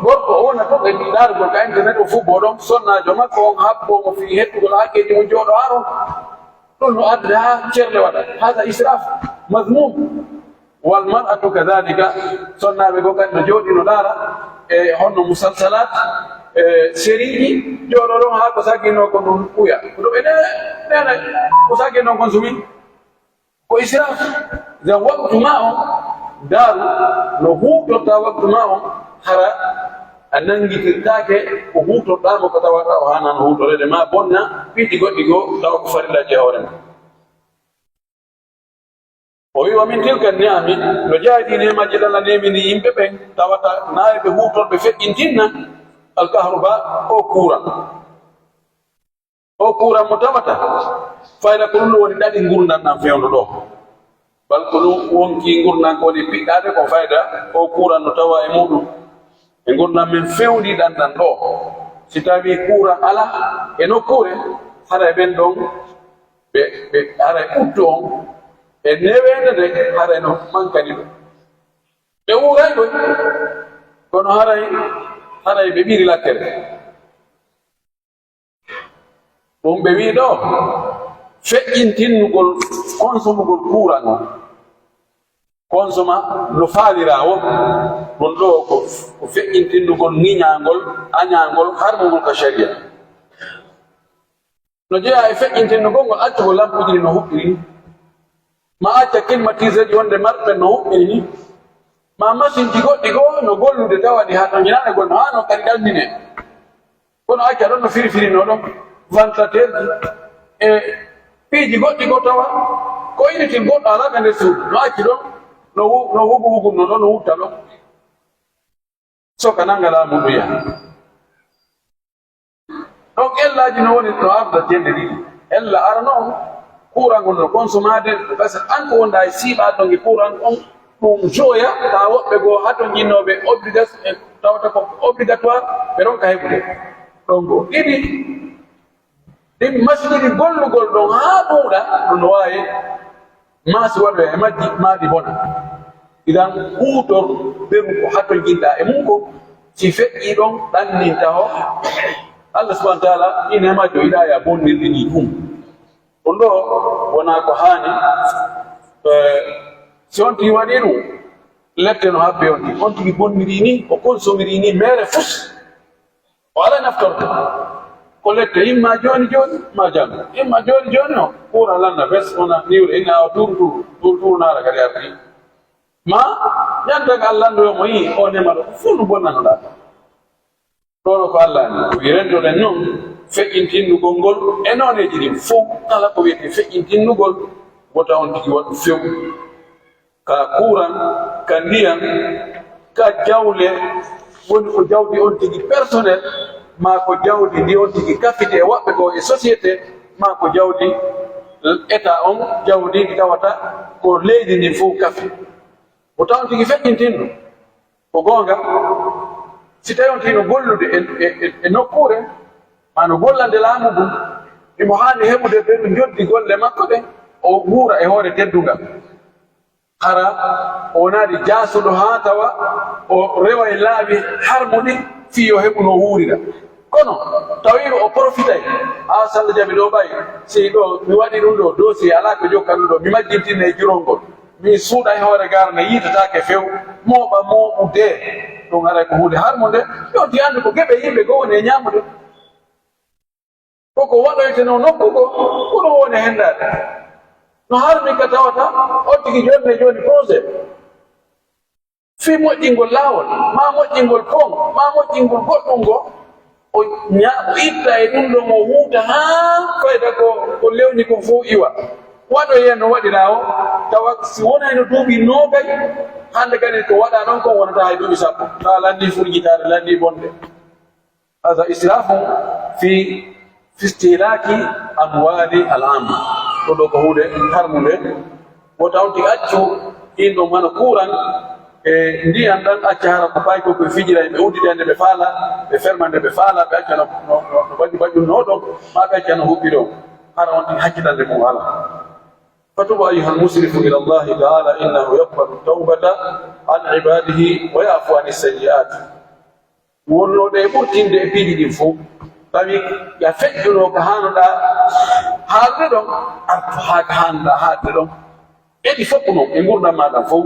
gorko o wona ton e ndaarugol ka internet, o fubboo ɗon, sonnaajo makko on habboo mo fii hettugol hakkeeji mun, jooɗoo haa ɗon. Ɗun no adda haa cerle waɗa. Hada israf, mazmum. Wal mar'atu kadhalika, sonnaaɓe goo kadi no jooɗii no ndaara e honno musalsalaat, e seriiji, jooɗoo ɗon haa ko sagginoo kon ɗun ɓuya. Ko ɗun ɓe nene, nene, ko sagginoo kon sumi. Ko israaf, ngam waktu maa on, ndaaru no huutortaa waktu maa on, hara a nanngitirtaake ko huutorɗaa mo ko tawata o haanaano huutoreede, maa bonna piiji goɗɗi goo tawa ko farillaaji e hoore maa. O wi'i, "Wa min tilka ni'ami", no jeyaa e ɗii neemaaji Alla neemini yimɓe ɓen, tawata naa e ɓe huutorɓe feƴƴintinna, al kahruba, o kuuran. O kuuran mo tawata, fayda ko ɗun no woni ɗaɗi ngurndan ɗan fewndo ɗoo. Bal ko ɗun wonkii ngurndan ko woni piɗɗaade ko fayda, o kuuran no tawa e muuɗun. E ngurndan men fewndiiɗan ɗan ɗoo, si tawii kuuran alaa e nokkuure, haray ɓen ɗon ɓe, ɓe, haray ɓuttu on e neweende nden, haray no mankani ɓe. Ɓe wuuray koy, kono haray, haray ɓe ɓiri lakkere. Ɗun ɓe wi'i ɗoo, feƴƴintinnugol, konsomugol kuuran on. Konsoma no faaliraa woo, ɗun ɗoo ko, ko feƴƴintinnugol ŋiñaangol, añaangol, harmugol ka sharia. No jeyaa e feƴƴintinnugol ngol, accugol lampuuji ɗin no huɓɓiri ni. Maa acca kilmatiiseeji wonde marɓe no huɓɓiri ni. Maa masinji goɗɗi goo no gollude tawa ɗi hatonjinaano e gol no haanoo kadi ɗannine. Kono acca ɗon no firifirinoo ɗon, ventilateurji e piiji goɗɗi ko tawa ko initin goɗɗo alaa ka nder suudu. No acci ɗon, no wu-, no hugu hugunnoo ɗon, no wutta ɗon. Soka nanga laamu ndu yaha. Donc, ellaaji no woni no arda jende ɗiɗi. Ella arano on, kuuran on no konsomaade, parce que an ko wonɗaa e siiɓaade ɗon e kuuran on, ɗun joya, tawa woɓɓe goo hatonjinnooɓe obligas-, e tawata ko obligatoire, ɓe ronka heɓude. Ɗon goo. Ɗiɗi, ɗin masjidi gollugol ɗon haa ɗuuɗa, ɗun no waawi maa si waɗoya e majji, maa ɗi bona. Idan, huutor beru ko hatonjinɗaa e mun kon, si feƴƴii ɗon, ɗannin taho, Allah subhanahu wa ta'ala, ɗii neemaaji o yiɗaa yo a bonnir ɗi nii ɗum. Ɗum ɗoo wonaa ko haani, eh, si on tigi waɗii ɗum, lette no habbe on tigi. On tigi bonnirii nii, o konsomirii nii meere fus. O alaa naftorɗo. Ko lette imma jooni jooni, ma janngo. Imma jooni jooni o, kuuran lanna fes, wona niwre, ina o tuuru tuuru, tuuru tuuru naara kadi artii. Ma, ɲantan Allah ndu yo mo yii, o neema ɗo, fof no bonnanoɗaa. Ɗoo ɗoo ko Allah ni, o wi'i rentoɗen non, feƴƴintinnugol ngol e nooneeji ɗin fof, kala ko wi'etee feƴƴintinnugol, wota on tigi waɗu few. Ka kuuran, ka ndiyan, ka jawle, woni ko jawdi on tigi personnel, maa ko jawdi ndi on tigi kafiti e woɓɓe goo e société, maa ko jawdi État on, jawdi ndi tawata ko leydi ndin fof kafi. Wota on tigi feƴƴintinɗo. Ko goonga, si tawii on tigi no gollude e, e, e, e nokkuure, maa no gollande laamu ngun, himo haani heɓude ɓe njoddi golle makko ɗen, o wuura e hoore teddungal. Hara o wonaali jaasuɗo haa tawa o rewa e laawi harmuɗi fii yo heɓu no wuurira. Kono tawiino o profitay, haa salla jaɓi ɗoo ɓay, si ɗoo mi waɗii ɗum ɗoo dossier alaa ko jokkan ɗum ɗoo, mi majjintinna e jurol ngol. Mi suuɗa e hoore gaara nde yiitataake few, mooɓa mooɓude. Ɗum haray ko huunde harmunde, yo on tigi anndu ko geɓe yimɓe goo woni e ɲaamude. Ko ko waɗoytenoo nokku goo, ko ɗum woni henndaade. No harmi ka tawata on tigi jooni e jooni projet. Fii moƴƴingol laawol, maa moƴƴingol pont, maa moƴƴingol goɗɗum goo, o ɲa-, o itta e ɗum ɗon, o huuta haa fayda ko, ko lewni kon fow iwa. Waɗoyee no waɗiraa o, tawa si wonayno duuɓi noogay, hannde kadi ko waɗaa ɗon kon wonata hay duuɓi sappo. Tawa lanndii furjitaare, lanndii bonde. هذا إسراف في، في استهلاك أموال العامة. Ko ɗoo ko huunde harmunde. Wota on tigi accu ɗin ɗon hano kuuran e ndiyan ɗan, acca hara ko paykooku ɓe fijira, ɓe uddita nde ɓe faala, ɓe ferma nde ɓe faala, ɓe acca no, no, no, no baju baju no ɗon, maa ɓe acca no huɓɓi ɗon. Hara on tigi hakkitande mum alaa. فتب أيها المسرف إلى الله تعالى إنه يقبل التوبة عن عباده ويعفو عن السيئات. Wonnooɗo e ɓurtinde e piiji ɗin fow, tawi a feƴƴuno ka haanoɗaa haarude ɗon, artu haa ka haanoɗaa haarude ɗon. E ɗi fow non, e ngurndan maa ɗan fow.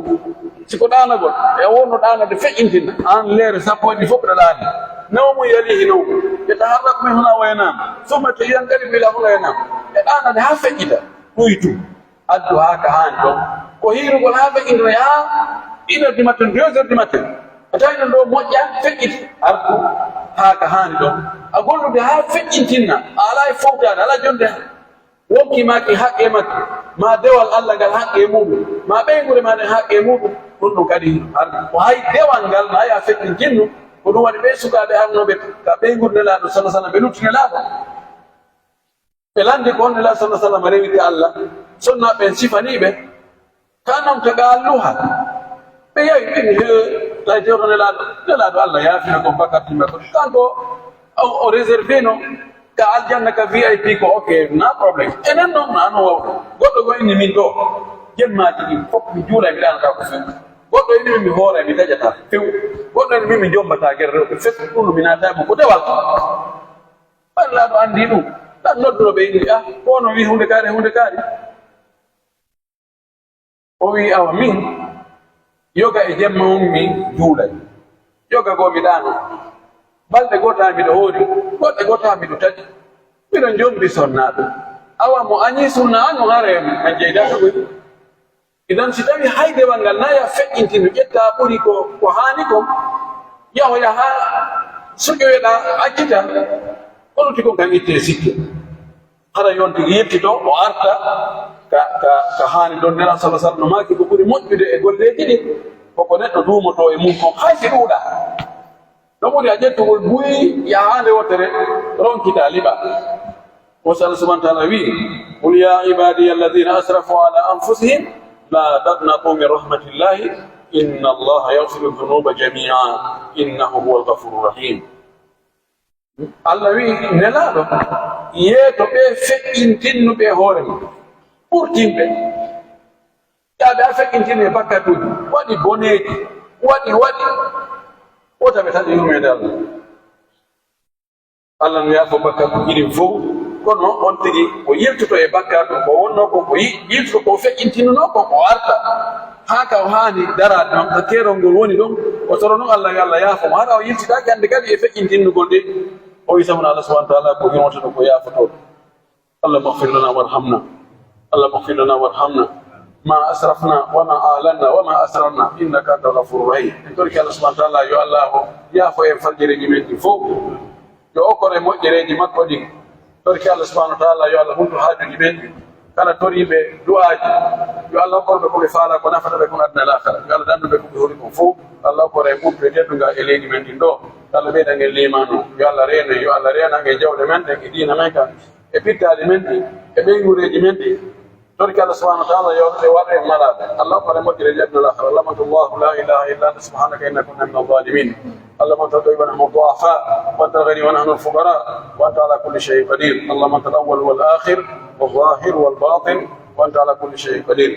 Si ko ɗaanagol, e wonno ɗaanade feƴƴintina, an leere sappo e ɗiɗi fow ɗa ɗaani. نوم يليه نوم، يتحرك من هنا وينام، ثم ينقلب إلى هنا وينام. E ɗaanade haa feƴƴita, ɗuytu. Addu haa ka haani ɗon. Ko hiirugol haa feƴƴintina haa une heure du matin, deux heures du matin. A tawi ɗon ɗoo moƴƴa, feƴƴiti, artu haa ka haani ɗon. A gollude haa feƴƴintinna, a alaa e fowtaade, alaa jonde. Wonkii maa kin haqqee makki, maa dewal Alla ngal haqqee muuɗum, maa ɓeynguure maa nden haqqee muuɗum, ɗum ɗum kadi artu. Ko hay dewal ngal, maa yo a feƴƴintinnu, ko ɗum waɗi ɓee sukaaɓe arnooɓe ka ɓeynguure Nelaaɗo, salla sallam, ɓe lutti Nelaaɗo. Ɓe lanndi ko honno Nelaaɗo salla sallam rewiri Alla, sonnaaɓe ɓen sifanii ɓe. Ka non ka ga alluha. Ɓe yawi, ɓe ni, "Hee, tawi tewto Nelaaɗo, Nelaaɗo Alla yaafina kon bakkaatuuji makko." Kanko, o, o réservé no ka aljanna ka V I P ko, ok, na problème. Enen non, na no wawɗo. Goɗɗo goo inni min ɗoo, jemmaaji ɗin fof mi juulay, mi ɗaanataa ko few. Goɗɗo inni min mi hooray, mi taƴataa few. Goɗɗo inni min mi jommbataa gere rewɓe few, ɗum mi naatataa mo ko dewal. Ɓay Nelaaɗo anndi ɗum, ɗan nodduno ɓe inni, "Ah, ko onon wi'i huunde kaari, huunde kaari." O wi'i, "Awa min, yoga e jemma on mi juulay. Yoga goo mi ɗaano. Balɗe goo tawa miɗo hoori, goɗɗe goo tawa miɗo taƴi. Miɗo jombi sonnaaɓe. Awa mo añii sunna an on hara en, en jeydaaka koy." Idan si tawi hay dewal ngal na yo a feƴƴintinu, ƴetta ɓuri ko, ko haani kon, yahoya haa suƴoyoɗaa accita, ko lutti kon kan ittee sikke. Hara yo on tigi yettito, o arta ka, ka, ka haani ɗon. Nelaaɗo salla sallam no maaki ko ɓuri moƴƴude e golleeji ɗin, ko ko neɗɗo duumotoo e mun kon, hay si ɗuuɗaa. No ɓuri a ƴettugol buy yahaande wottere ronkitaa liɓa. Wo si Allah subhanahu wa ta'ala wi'i, "قل يا عبادي الذين أسرفوا على أنفسهم لا تقنطوا من رحمة الله إن الله يغفر الذنوب جميعا إنه هو الغفور الرحيم." Allah wi'i, Nelaaɗo, yeeto ɓe feƴƴintinnuɓe e hoore mum, ɓurtinɓe. Yaa ɓe a feƴƴintini e bakkatuuji, waɗi boneeji, waɗi, waɗi. Wota ɓe taƴi yurmeende Allah. Allah no yaafo bakkaatuuji ɗin fow, kono on tigi o yiltoto e bakkaatu ko wonnoo kon, ko yi-, yiltoto ko feƴƴintinunoo kon, o arta haa ka o haani daraade non, ka keerol ngol woni ɗon, o toro non Allah, yo Allah yaafo mo. Hara o yiltitaaki hannde kadi e feƴƴintinnugol nde, o wi sabuna Allah subhanahu wa ta'ala ko yurmotoɗo, ko yaafotooɗo. اللهم اغفر لنا وارحمنا. اللهم اغفر لنا وارحمنا. ما أسرفنا وما أعلنا وما أسررنا إنك أنت الغفور الرحيم. En torike Allah subhanahu wa ta'ala, yo Allah o yaafo en fajjireeji men ɗin fow. Yo okkor en moƴƴereeji makko ɗin. Torike Allah subhanahu wa ta'ala, yo Allah hulnu haajuuji men ɗin. Kala toriiɓe du'aaji, yo Allah okkor ɓe ko ɓe faalaa, ko nafata ɓe kon aduna e laakara. Yo Allah dandu ɓe ko ɓe huli kon fow. Allah okkor en ɓuttu e teddungal e leydi men ɗin ɗoo. Yo Allah ɓeydan en liimaanu. Yo Allah reenu en. Yo Allah reenan en jawle men ɗen e diina men kan. E pittaali men ɗin, e ɓeynguureeji men ɗin, torike Allah subhanahu wa ta'ala yo ɓe waɗu en malaaɓe. اللهم لا ملجأ لنا إلا إليك. اللهم أنت الله لا إله إلا أنت سبحانك إنا كنا من الظالمين. اللهم أنت القوي ونحن الضعفاء، وأنت الغني ونحن الفقراء، وأنت على كل شيء قدير. اللهم أنت الأول والآخر والظاهر والباطن، وأنت على كل شيء قدير.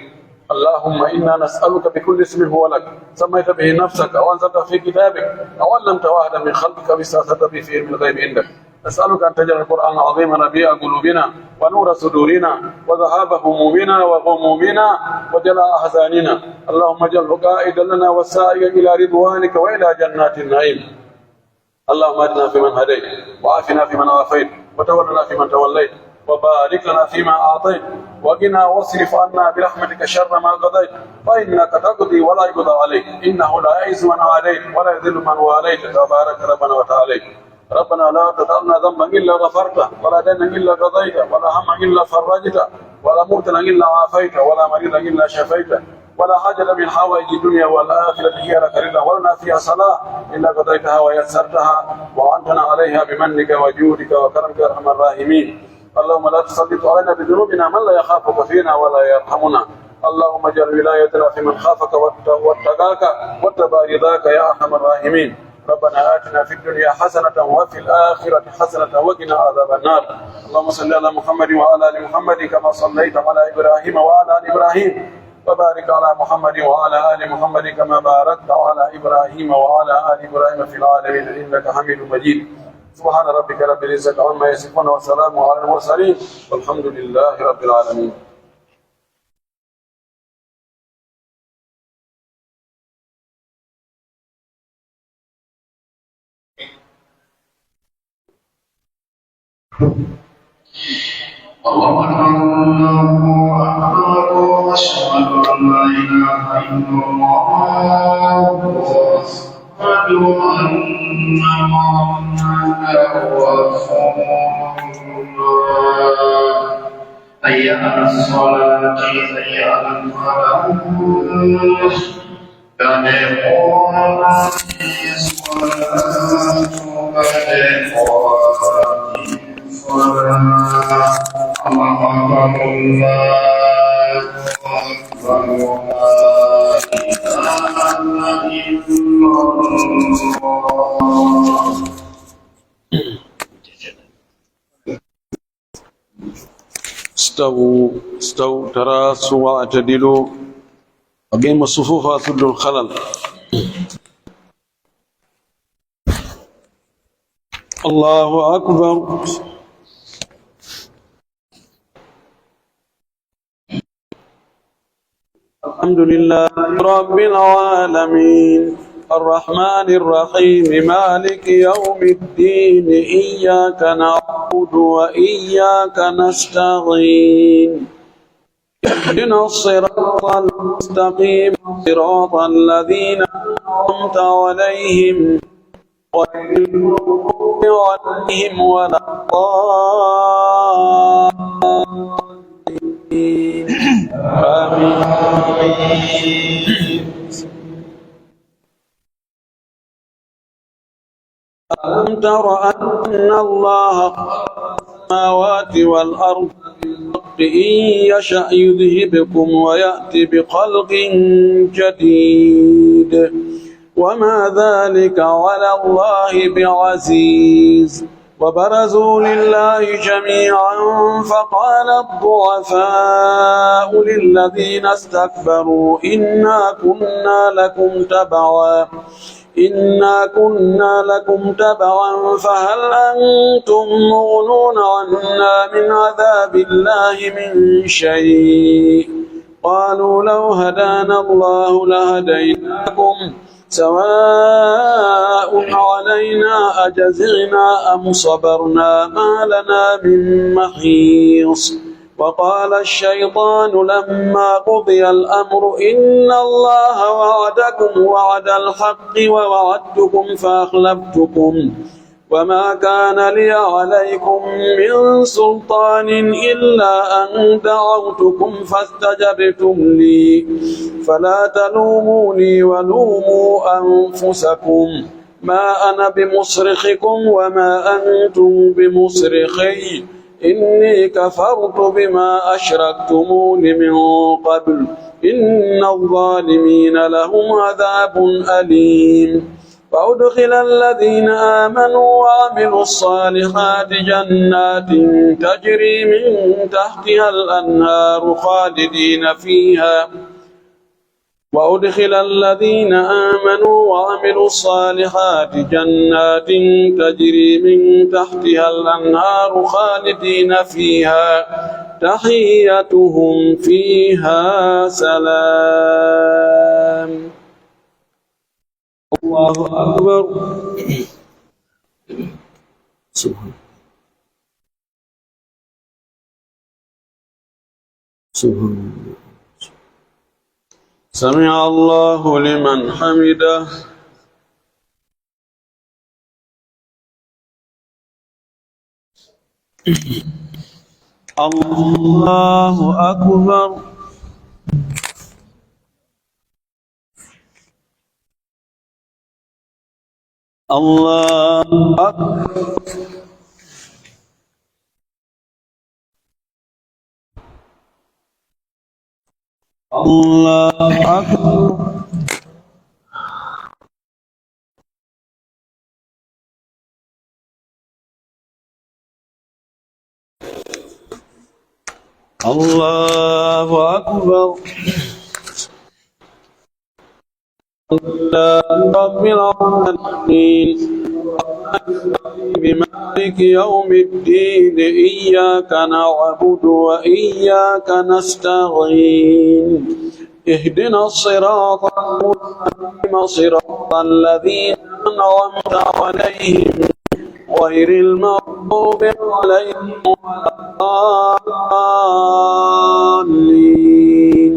اللهم إنا نسألك بكل اسم هو لك، سميت به نفسك أو أنزلته في كتابك أو علمته أحدا من خلقك أو استأثرت به في علم الغيب عندك. نسألك أن تجعل القرآن العظيم ربيع قلوبنا ونور صدورنا وذهاب همومنا وغمومنا وجلاء أحزاننا. اللهم اجعله قائدا لنا وسائقا إلى رضوانك وإلى جنات النعيم. اللهم اهدنا فيمن هديت، وعافنا فيمن عافيت، وتولنا فيمن توليت، وبارك لنا فيما أعطيت، وقنا واصرف عنا برحمتك شر ما قضيت، فإنك تقضي ولا يقضى عليك، إنه لا يعز من عاديت ولا يذل من واليت، تبارك ربنا وتعاليت. ربنا لا تدع لنا ذنبا إلا غفرته، ولا دينا إلا قضيته، ولا هما إلا فرجته، ولا مبتلا إلا عافيته، ولا مريضا إلا شفيته، ولا حاجة من حوائج الدنيا والآخرة هي لك رضا ولنا فيها صلاح إلا قضيتها ويسرتها وأعنتنا عليها بمنك وجودك وكرمك يا أرحم الراحمين. اللهم لا تسلط علينا بذنوبنا من لا يخافك فينا ولا يرحمنا. اللهم اجعل ولايتنا في من خافك وات-، واتقاك واتبع رضاك يا أرحم الراحمين. ربنا آتنا في الدنيا حسنة وفي الآخرة حسنة وقنا عذاب النار. اللهم صل على محمد وعلى آل محمد كما صليت على إبراهيم وعلى آل إبراهيم، وبارك على محمد وعلى آل محمد كما باركت على إبراهيم وعلى آل إبراهيم في العالمين إنك حميد مجيد. سبحان ربك رب العزة عما يصفون وسلام على المرسلين والحمد لله رب العالمين. الله أكبر، الله أكبر، أشهد أن لا إله إلا الله، أشهد أن محمدا رسول الله. حي على الصلاة، حي على الفلاح. قد قامت الصلاة، قد قامت الصلاة. الله أكبر، الله أكبر، لا إله إلا الله. استووا، استووا، تراصوا واعتدلوا. أقيموا الصفوف وسدوا الخلل. الله أكبر. الحمد لله رب العالمين. الرحمن الرحيم. مالك يوم الدين. إياك نعبد وإياك نستعين. اهدنا الصراط المستقيم. صراط الذين أنعمت عليهم غير المغضوب عليهم ولا الضالين. آمين. ألم تر أن الله خلق السماوات والأرض بالحق إن يشأ يذهبكم ويأت بخلق جديد وما ذلك على الله بعزيز. وبرزوا لله جميعا فقال الضعفاء للذين استكبروا إنا كنا لكم تبعا إنا كنا لكم تبعا فهل أنتم مغنون عنا من عذاب الله من شيء؟ قالوا لو هدانا الله لهديناكم سواء علينا أجزعنا أم صبرنا ما لنا من محيص. وقال الشيطان لما قضي الأمر إن الله وعدكم وعد الحق ووعدتكم فأخلفتكم وما كان لي عليكم من سلطان إلا أن دعوتكم فاستجبتم لي فلا تلوموني ولوموا أنفسكم ما أنا بمصرخكم وما أنتم بمصرخي إني كفرت بما أشركتمون من قبل إن الظالمين لهم عذاب أليم. وأدخل الذين آمنوا وعملوا الصالحات جنات تجري من تحتها الأنهار خالدين فيها وأدخل الذين آمنوا وعملوا الصالحات جنات تجري من تحتها الأنهار خالدين فيها تحيتهم فيها سلام. الله أكبر. سبحان سبحان الله. سمع الله لمن حمده. الله أكبر. الله أكبر. الله أكبر. الله أكبر. الحمد لله رب العالمين. الرحمن الرحيم. مالك يوم الدين. إياك نعبد وإياك نستعين. اهدنا الصراط المستقيم صراط الذين أنعمت عليهم غير المغضوب عليهم ولا الضالين.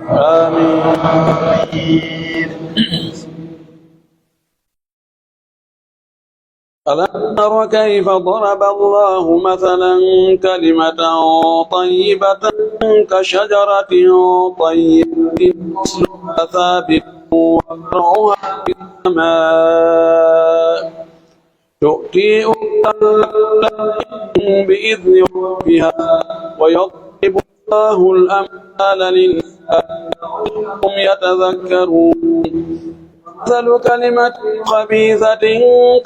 آمين. ألم تر كيف ضرب الله مثلا كلمة طيبة كشجرة طيبة أصلها ثابت وفرعها في السماء تؤتي أكلها بإذن ربها ويضرب الله الأمثال للناس لعلهم يتذكرون. مثل كلمة خبيثة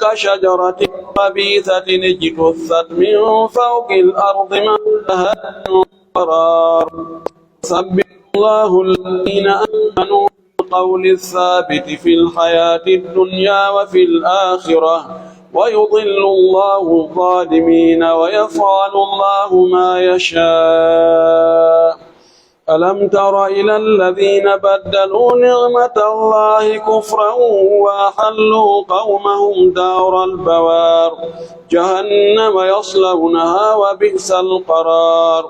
كشجرة خبيثة اجتثت من فوق الأرض ما لها من قرار. يثبت الله الذين آمنوا بالقول الثابت في الحياة الدنيا وفي الآخرة ويضل الله الظالمين ويفعل الله ما يشاء. ألم تر إلى الذين بدلوا نعمة الله كفرا وأحلوا قومهم دار البوار جهنم يصلونها وبئس القرار.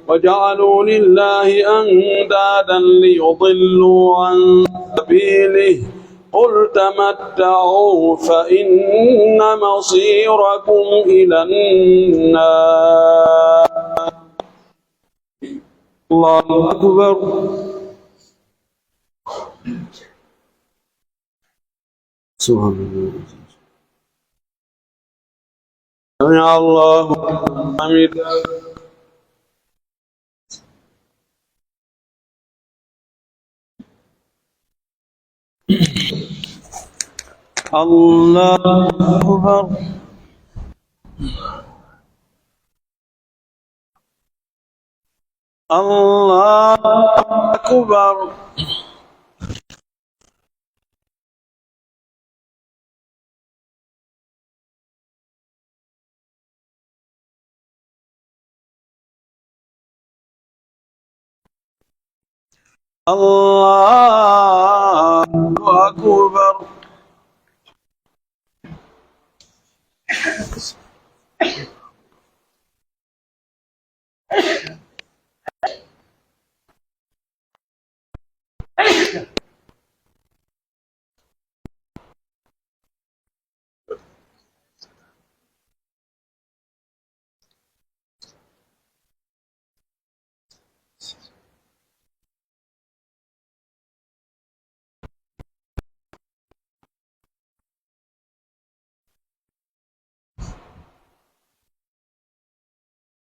وجعلوا لله أندادا ليضلوا عن سبيله. قل تمتعوا فإن مصيركم إلى النار. الله أكبر. سبحان الله. سمع الله لمن حمده. الله أكبر. الله أكبر. الله أكبر.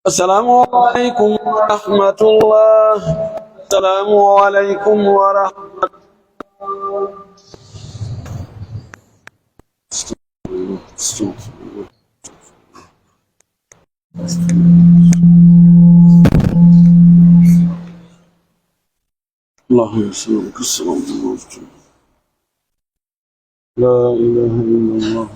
السلام عليكم ورحمة الله. السلام عليكم ورحمة الله. اللهم صل وسلم. لا إله إلا الله.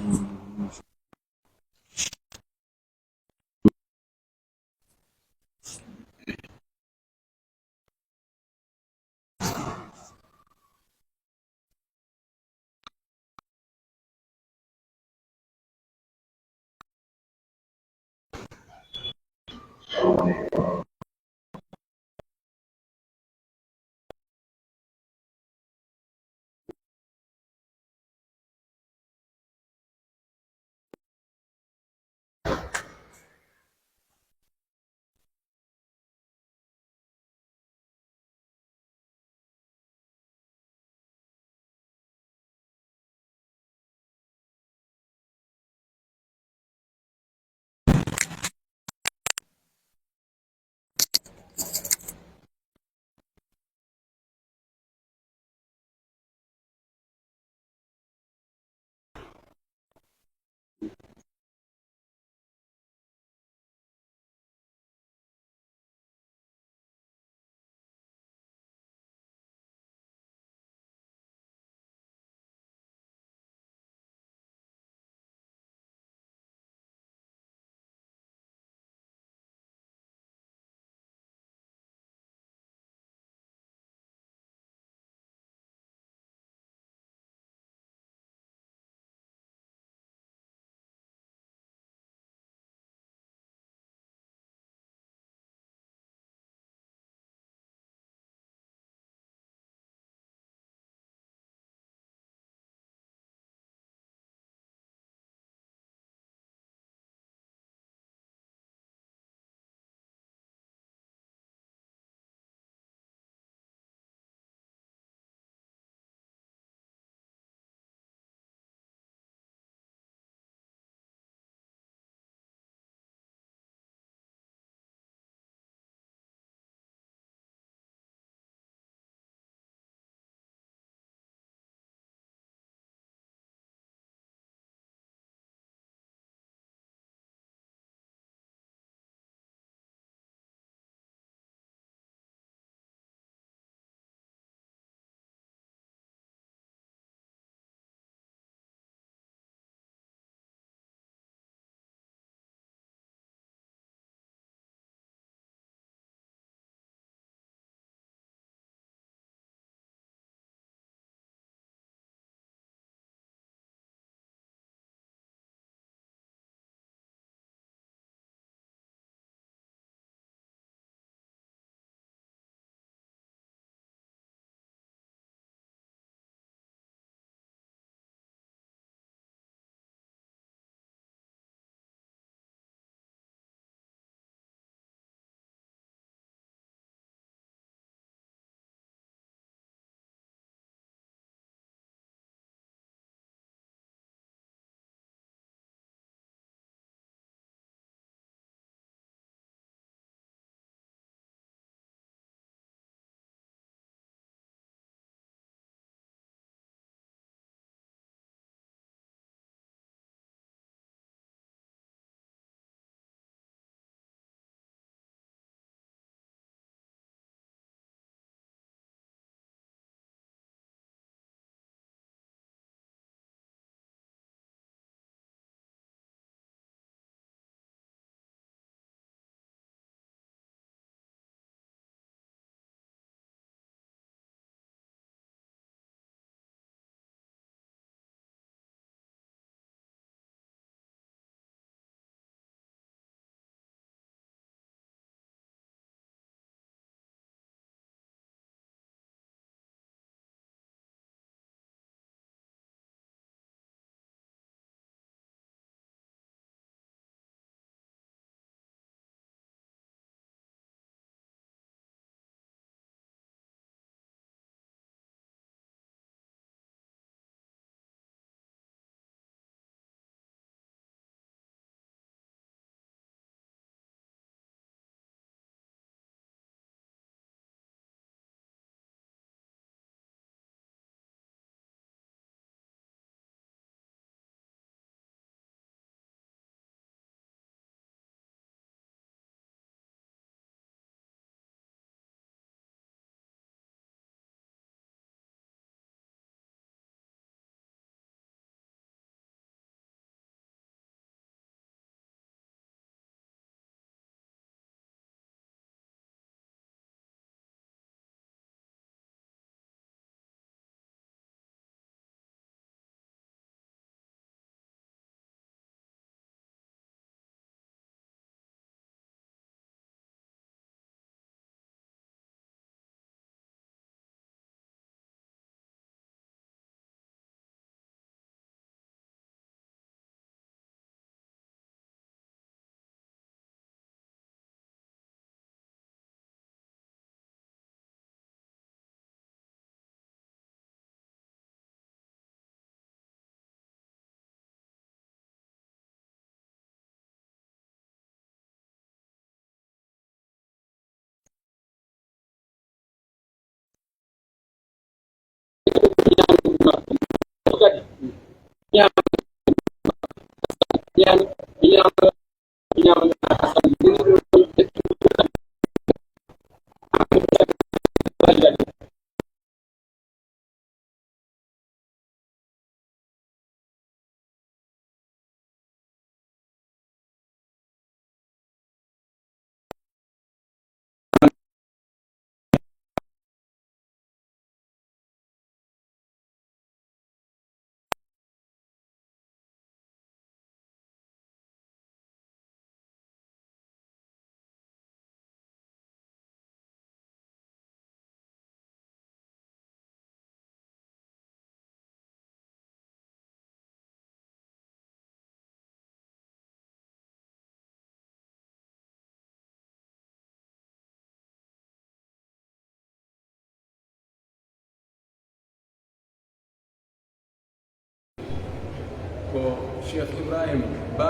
Ko Cheikh Ibrahim Ba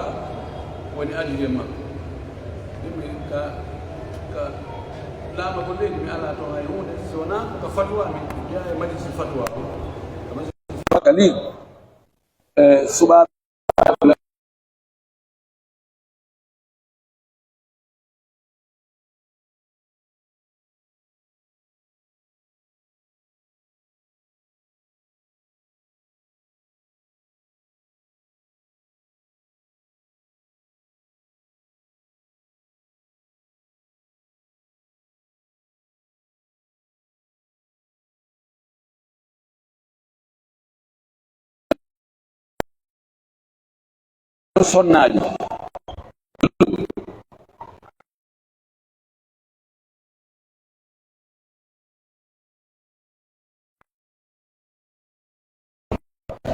woni adjoint makko. Ɗum ka, ka laamagol leydi, mi alaa toon hay huunde, so wonaa ka fatwa, mi jeyaa e majlis fatwa. Ka majlis fatwa ka leydi, e, suɓaaɓe sonnaajo.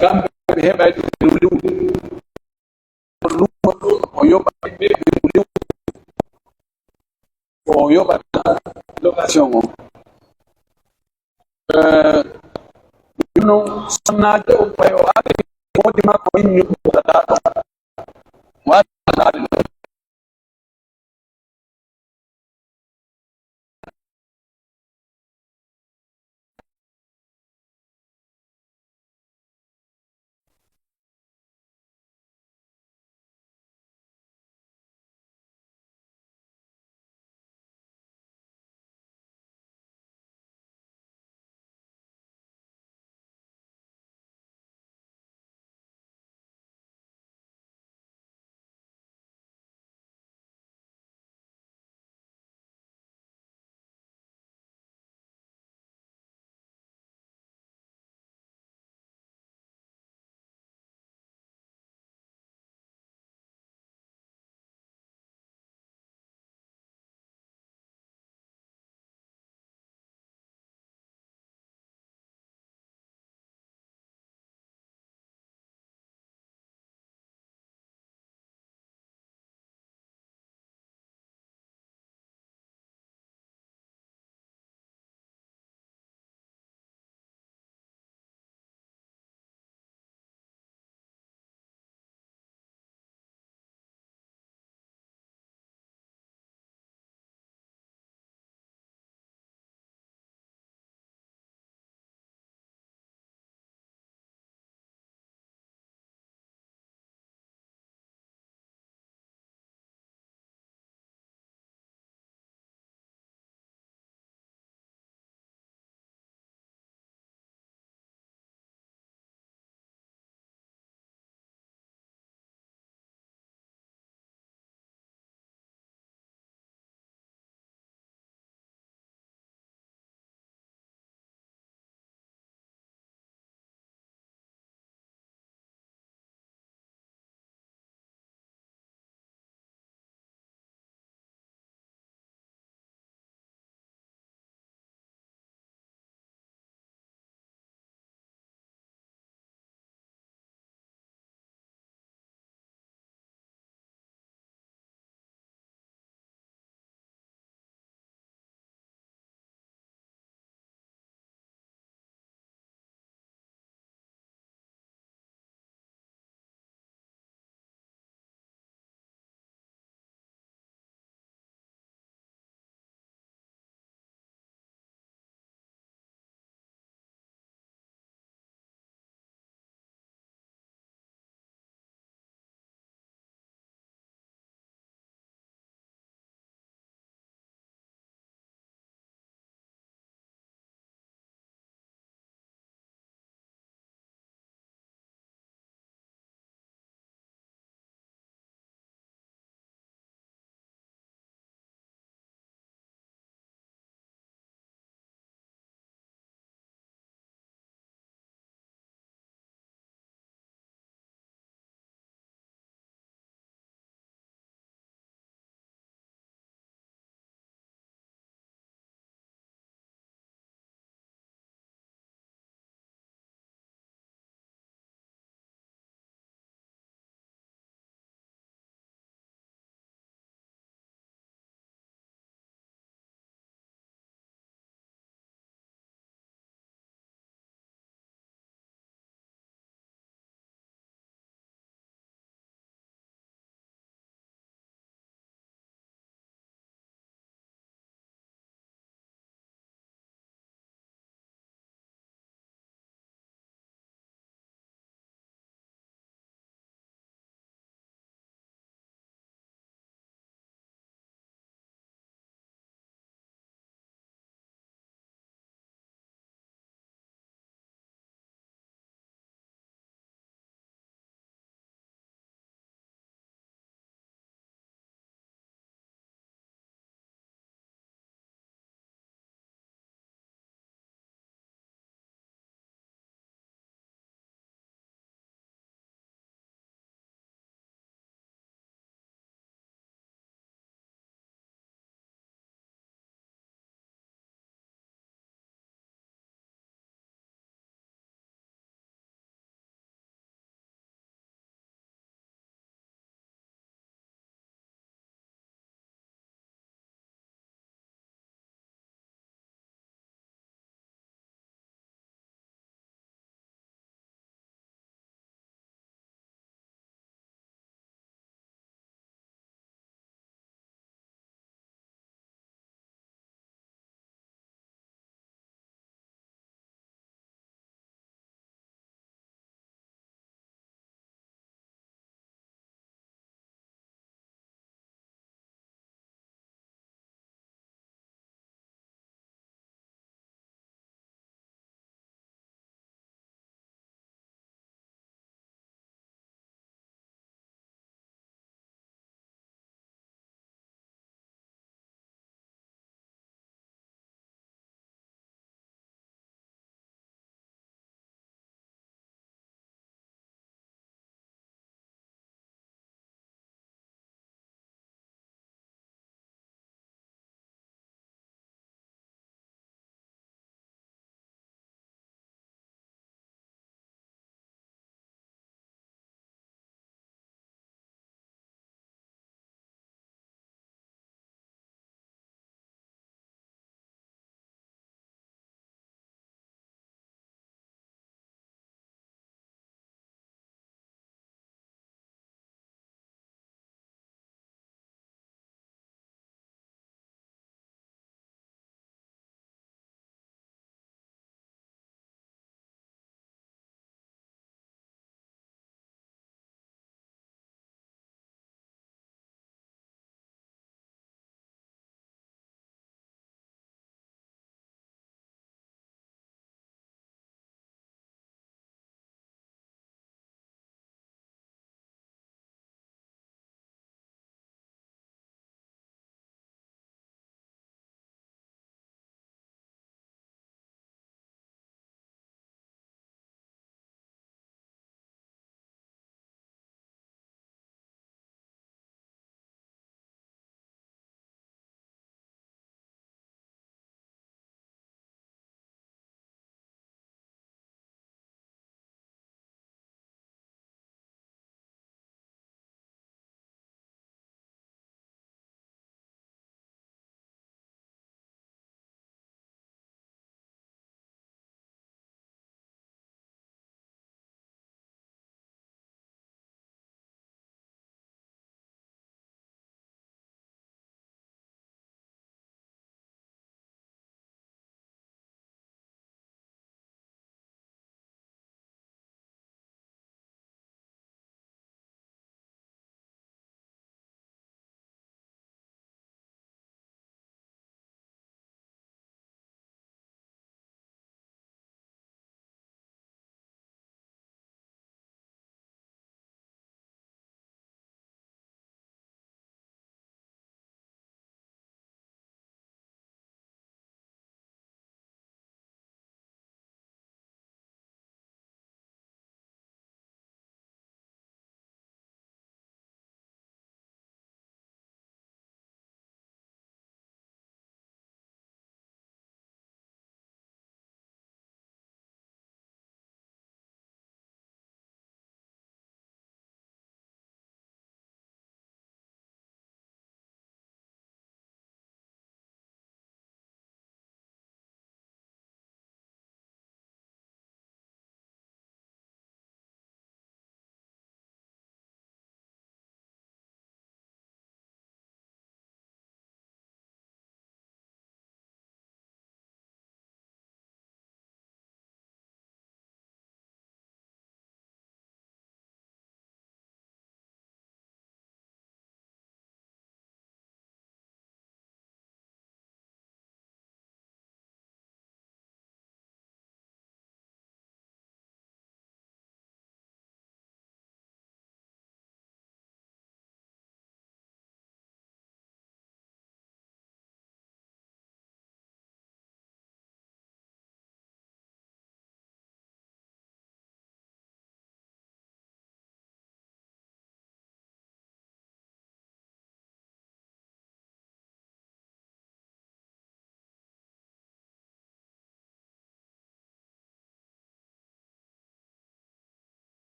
Kamɓe ɓe heɓay ɗum liwde. Lumo o yoɓa ɓe liwde. O yoɓa location on. Eh, ɗum non, sonnaajo on, ɓay o ari, moodi makko inni ɗum ɗaɗa ɗon.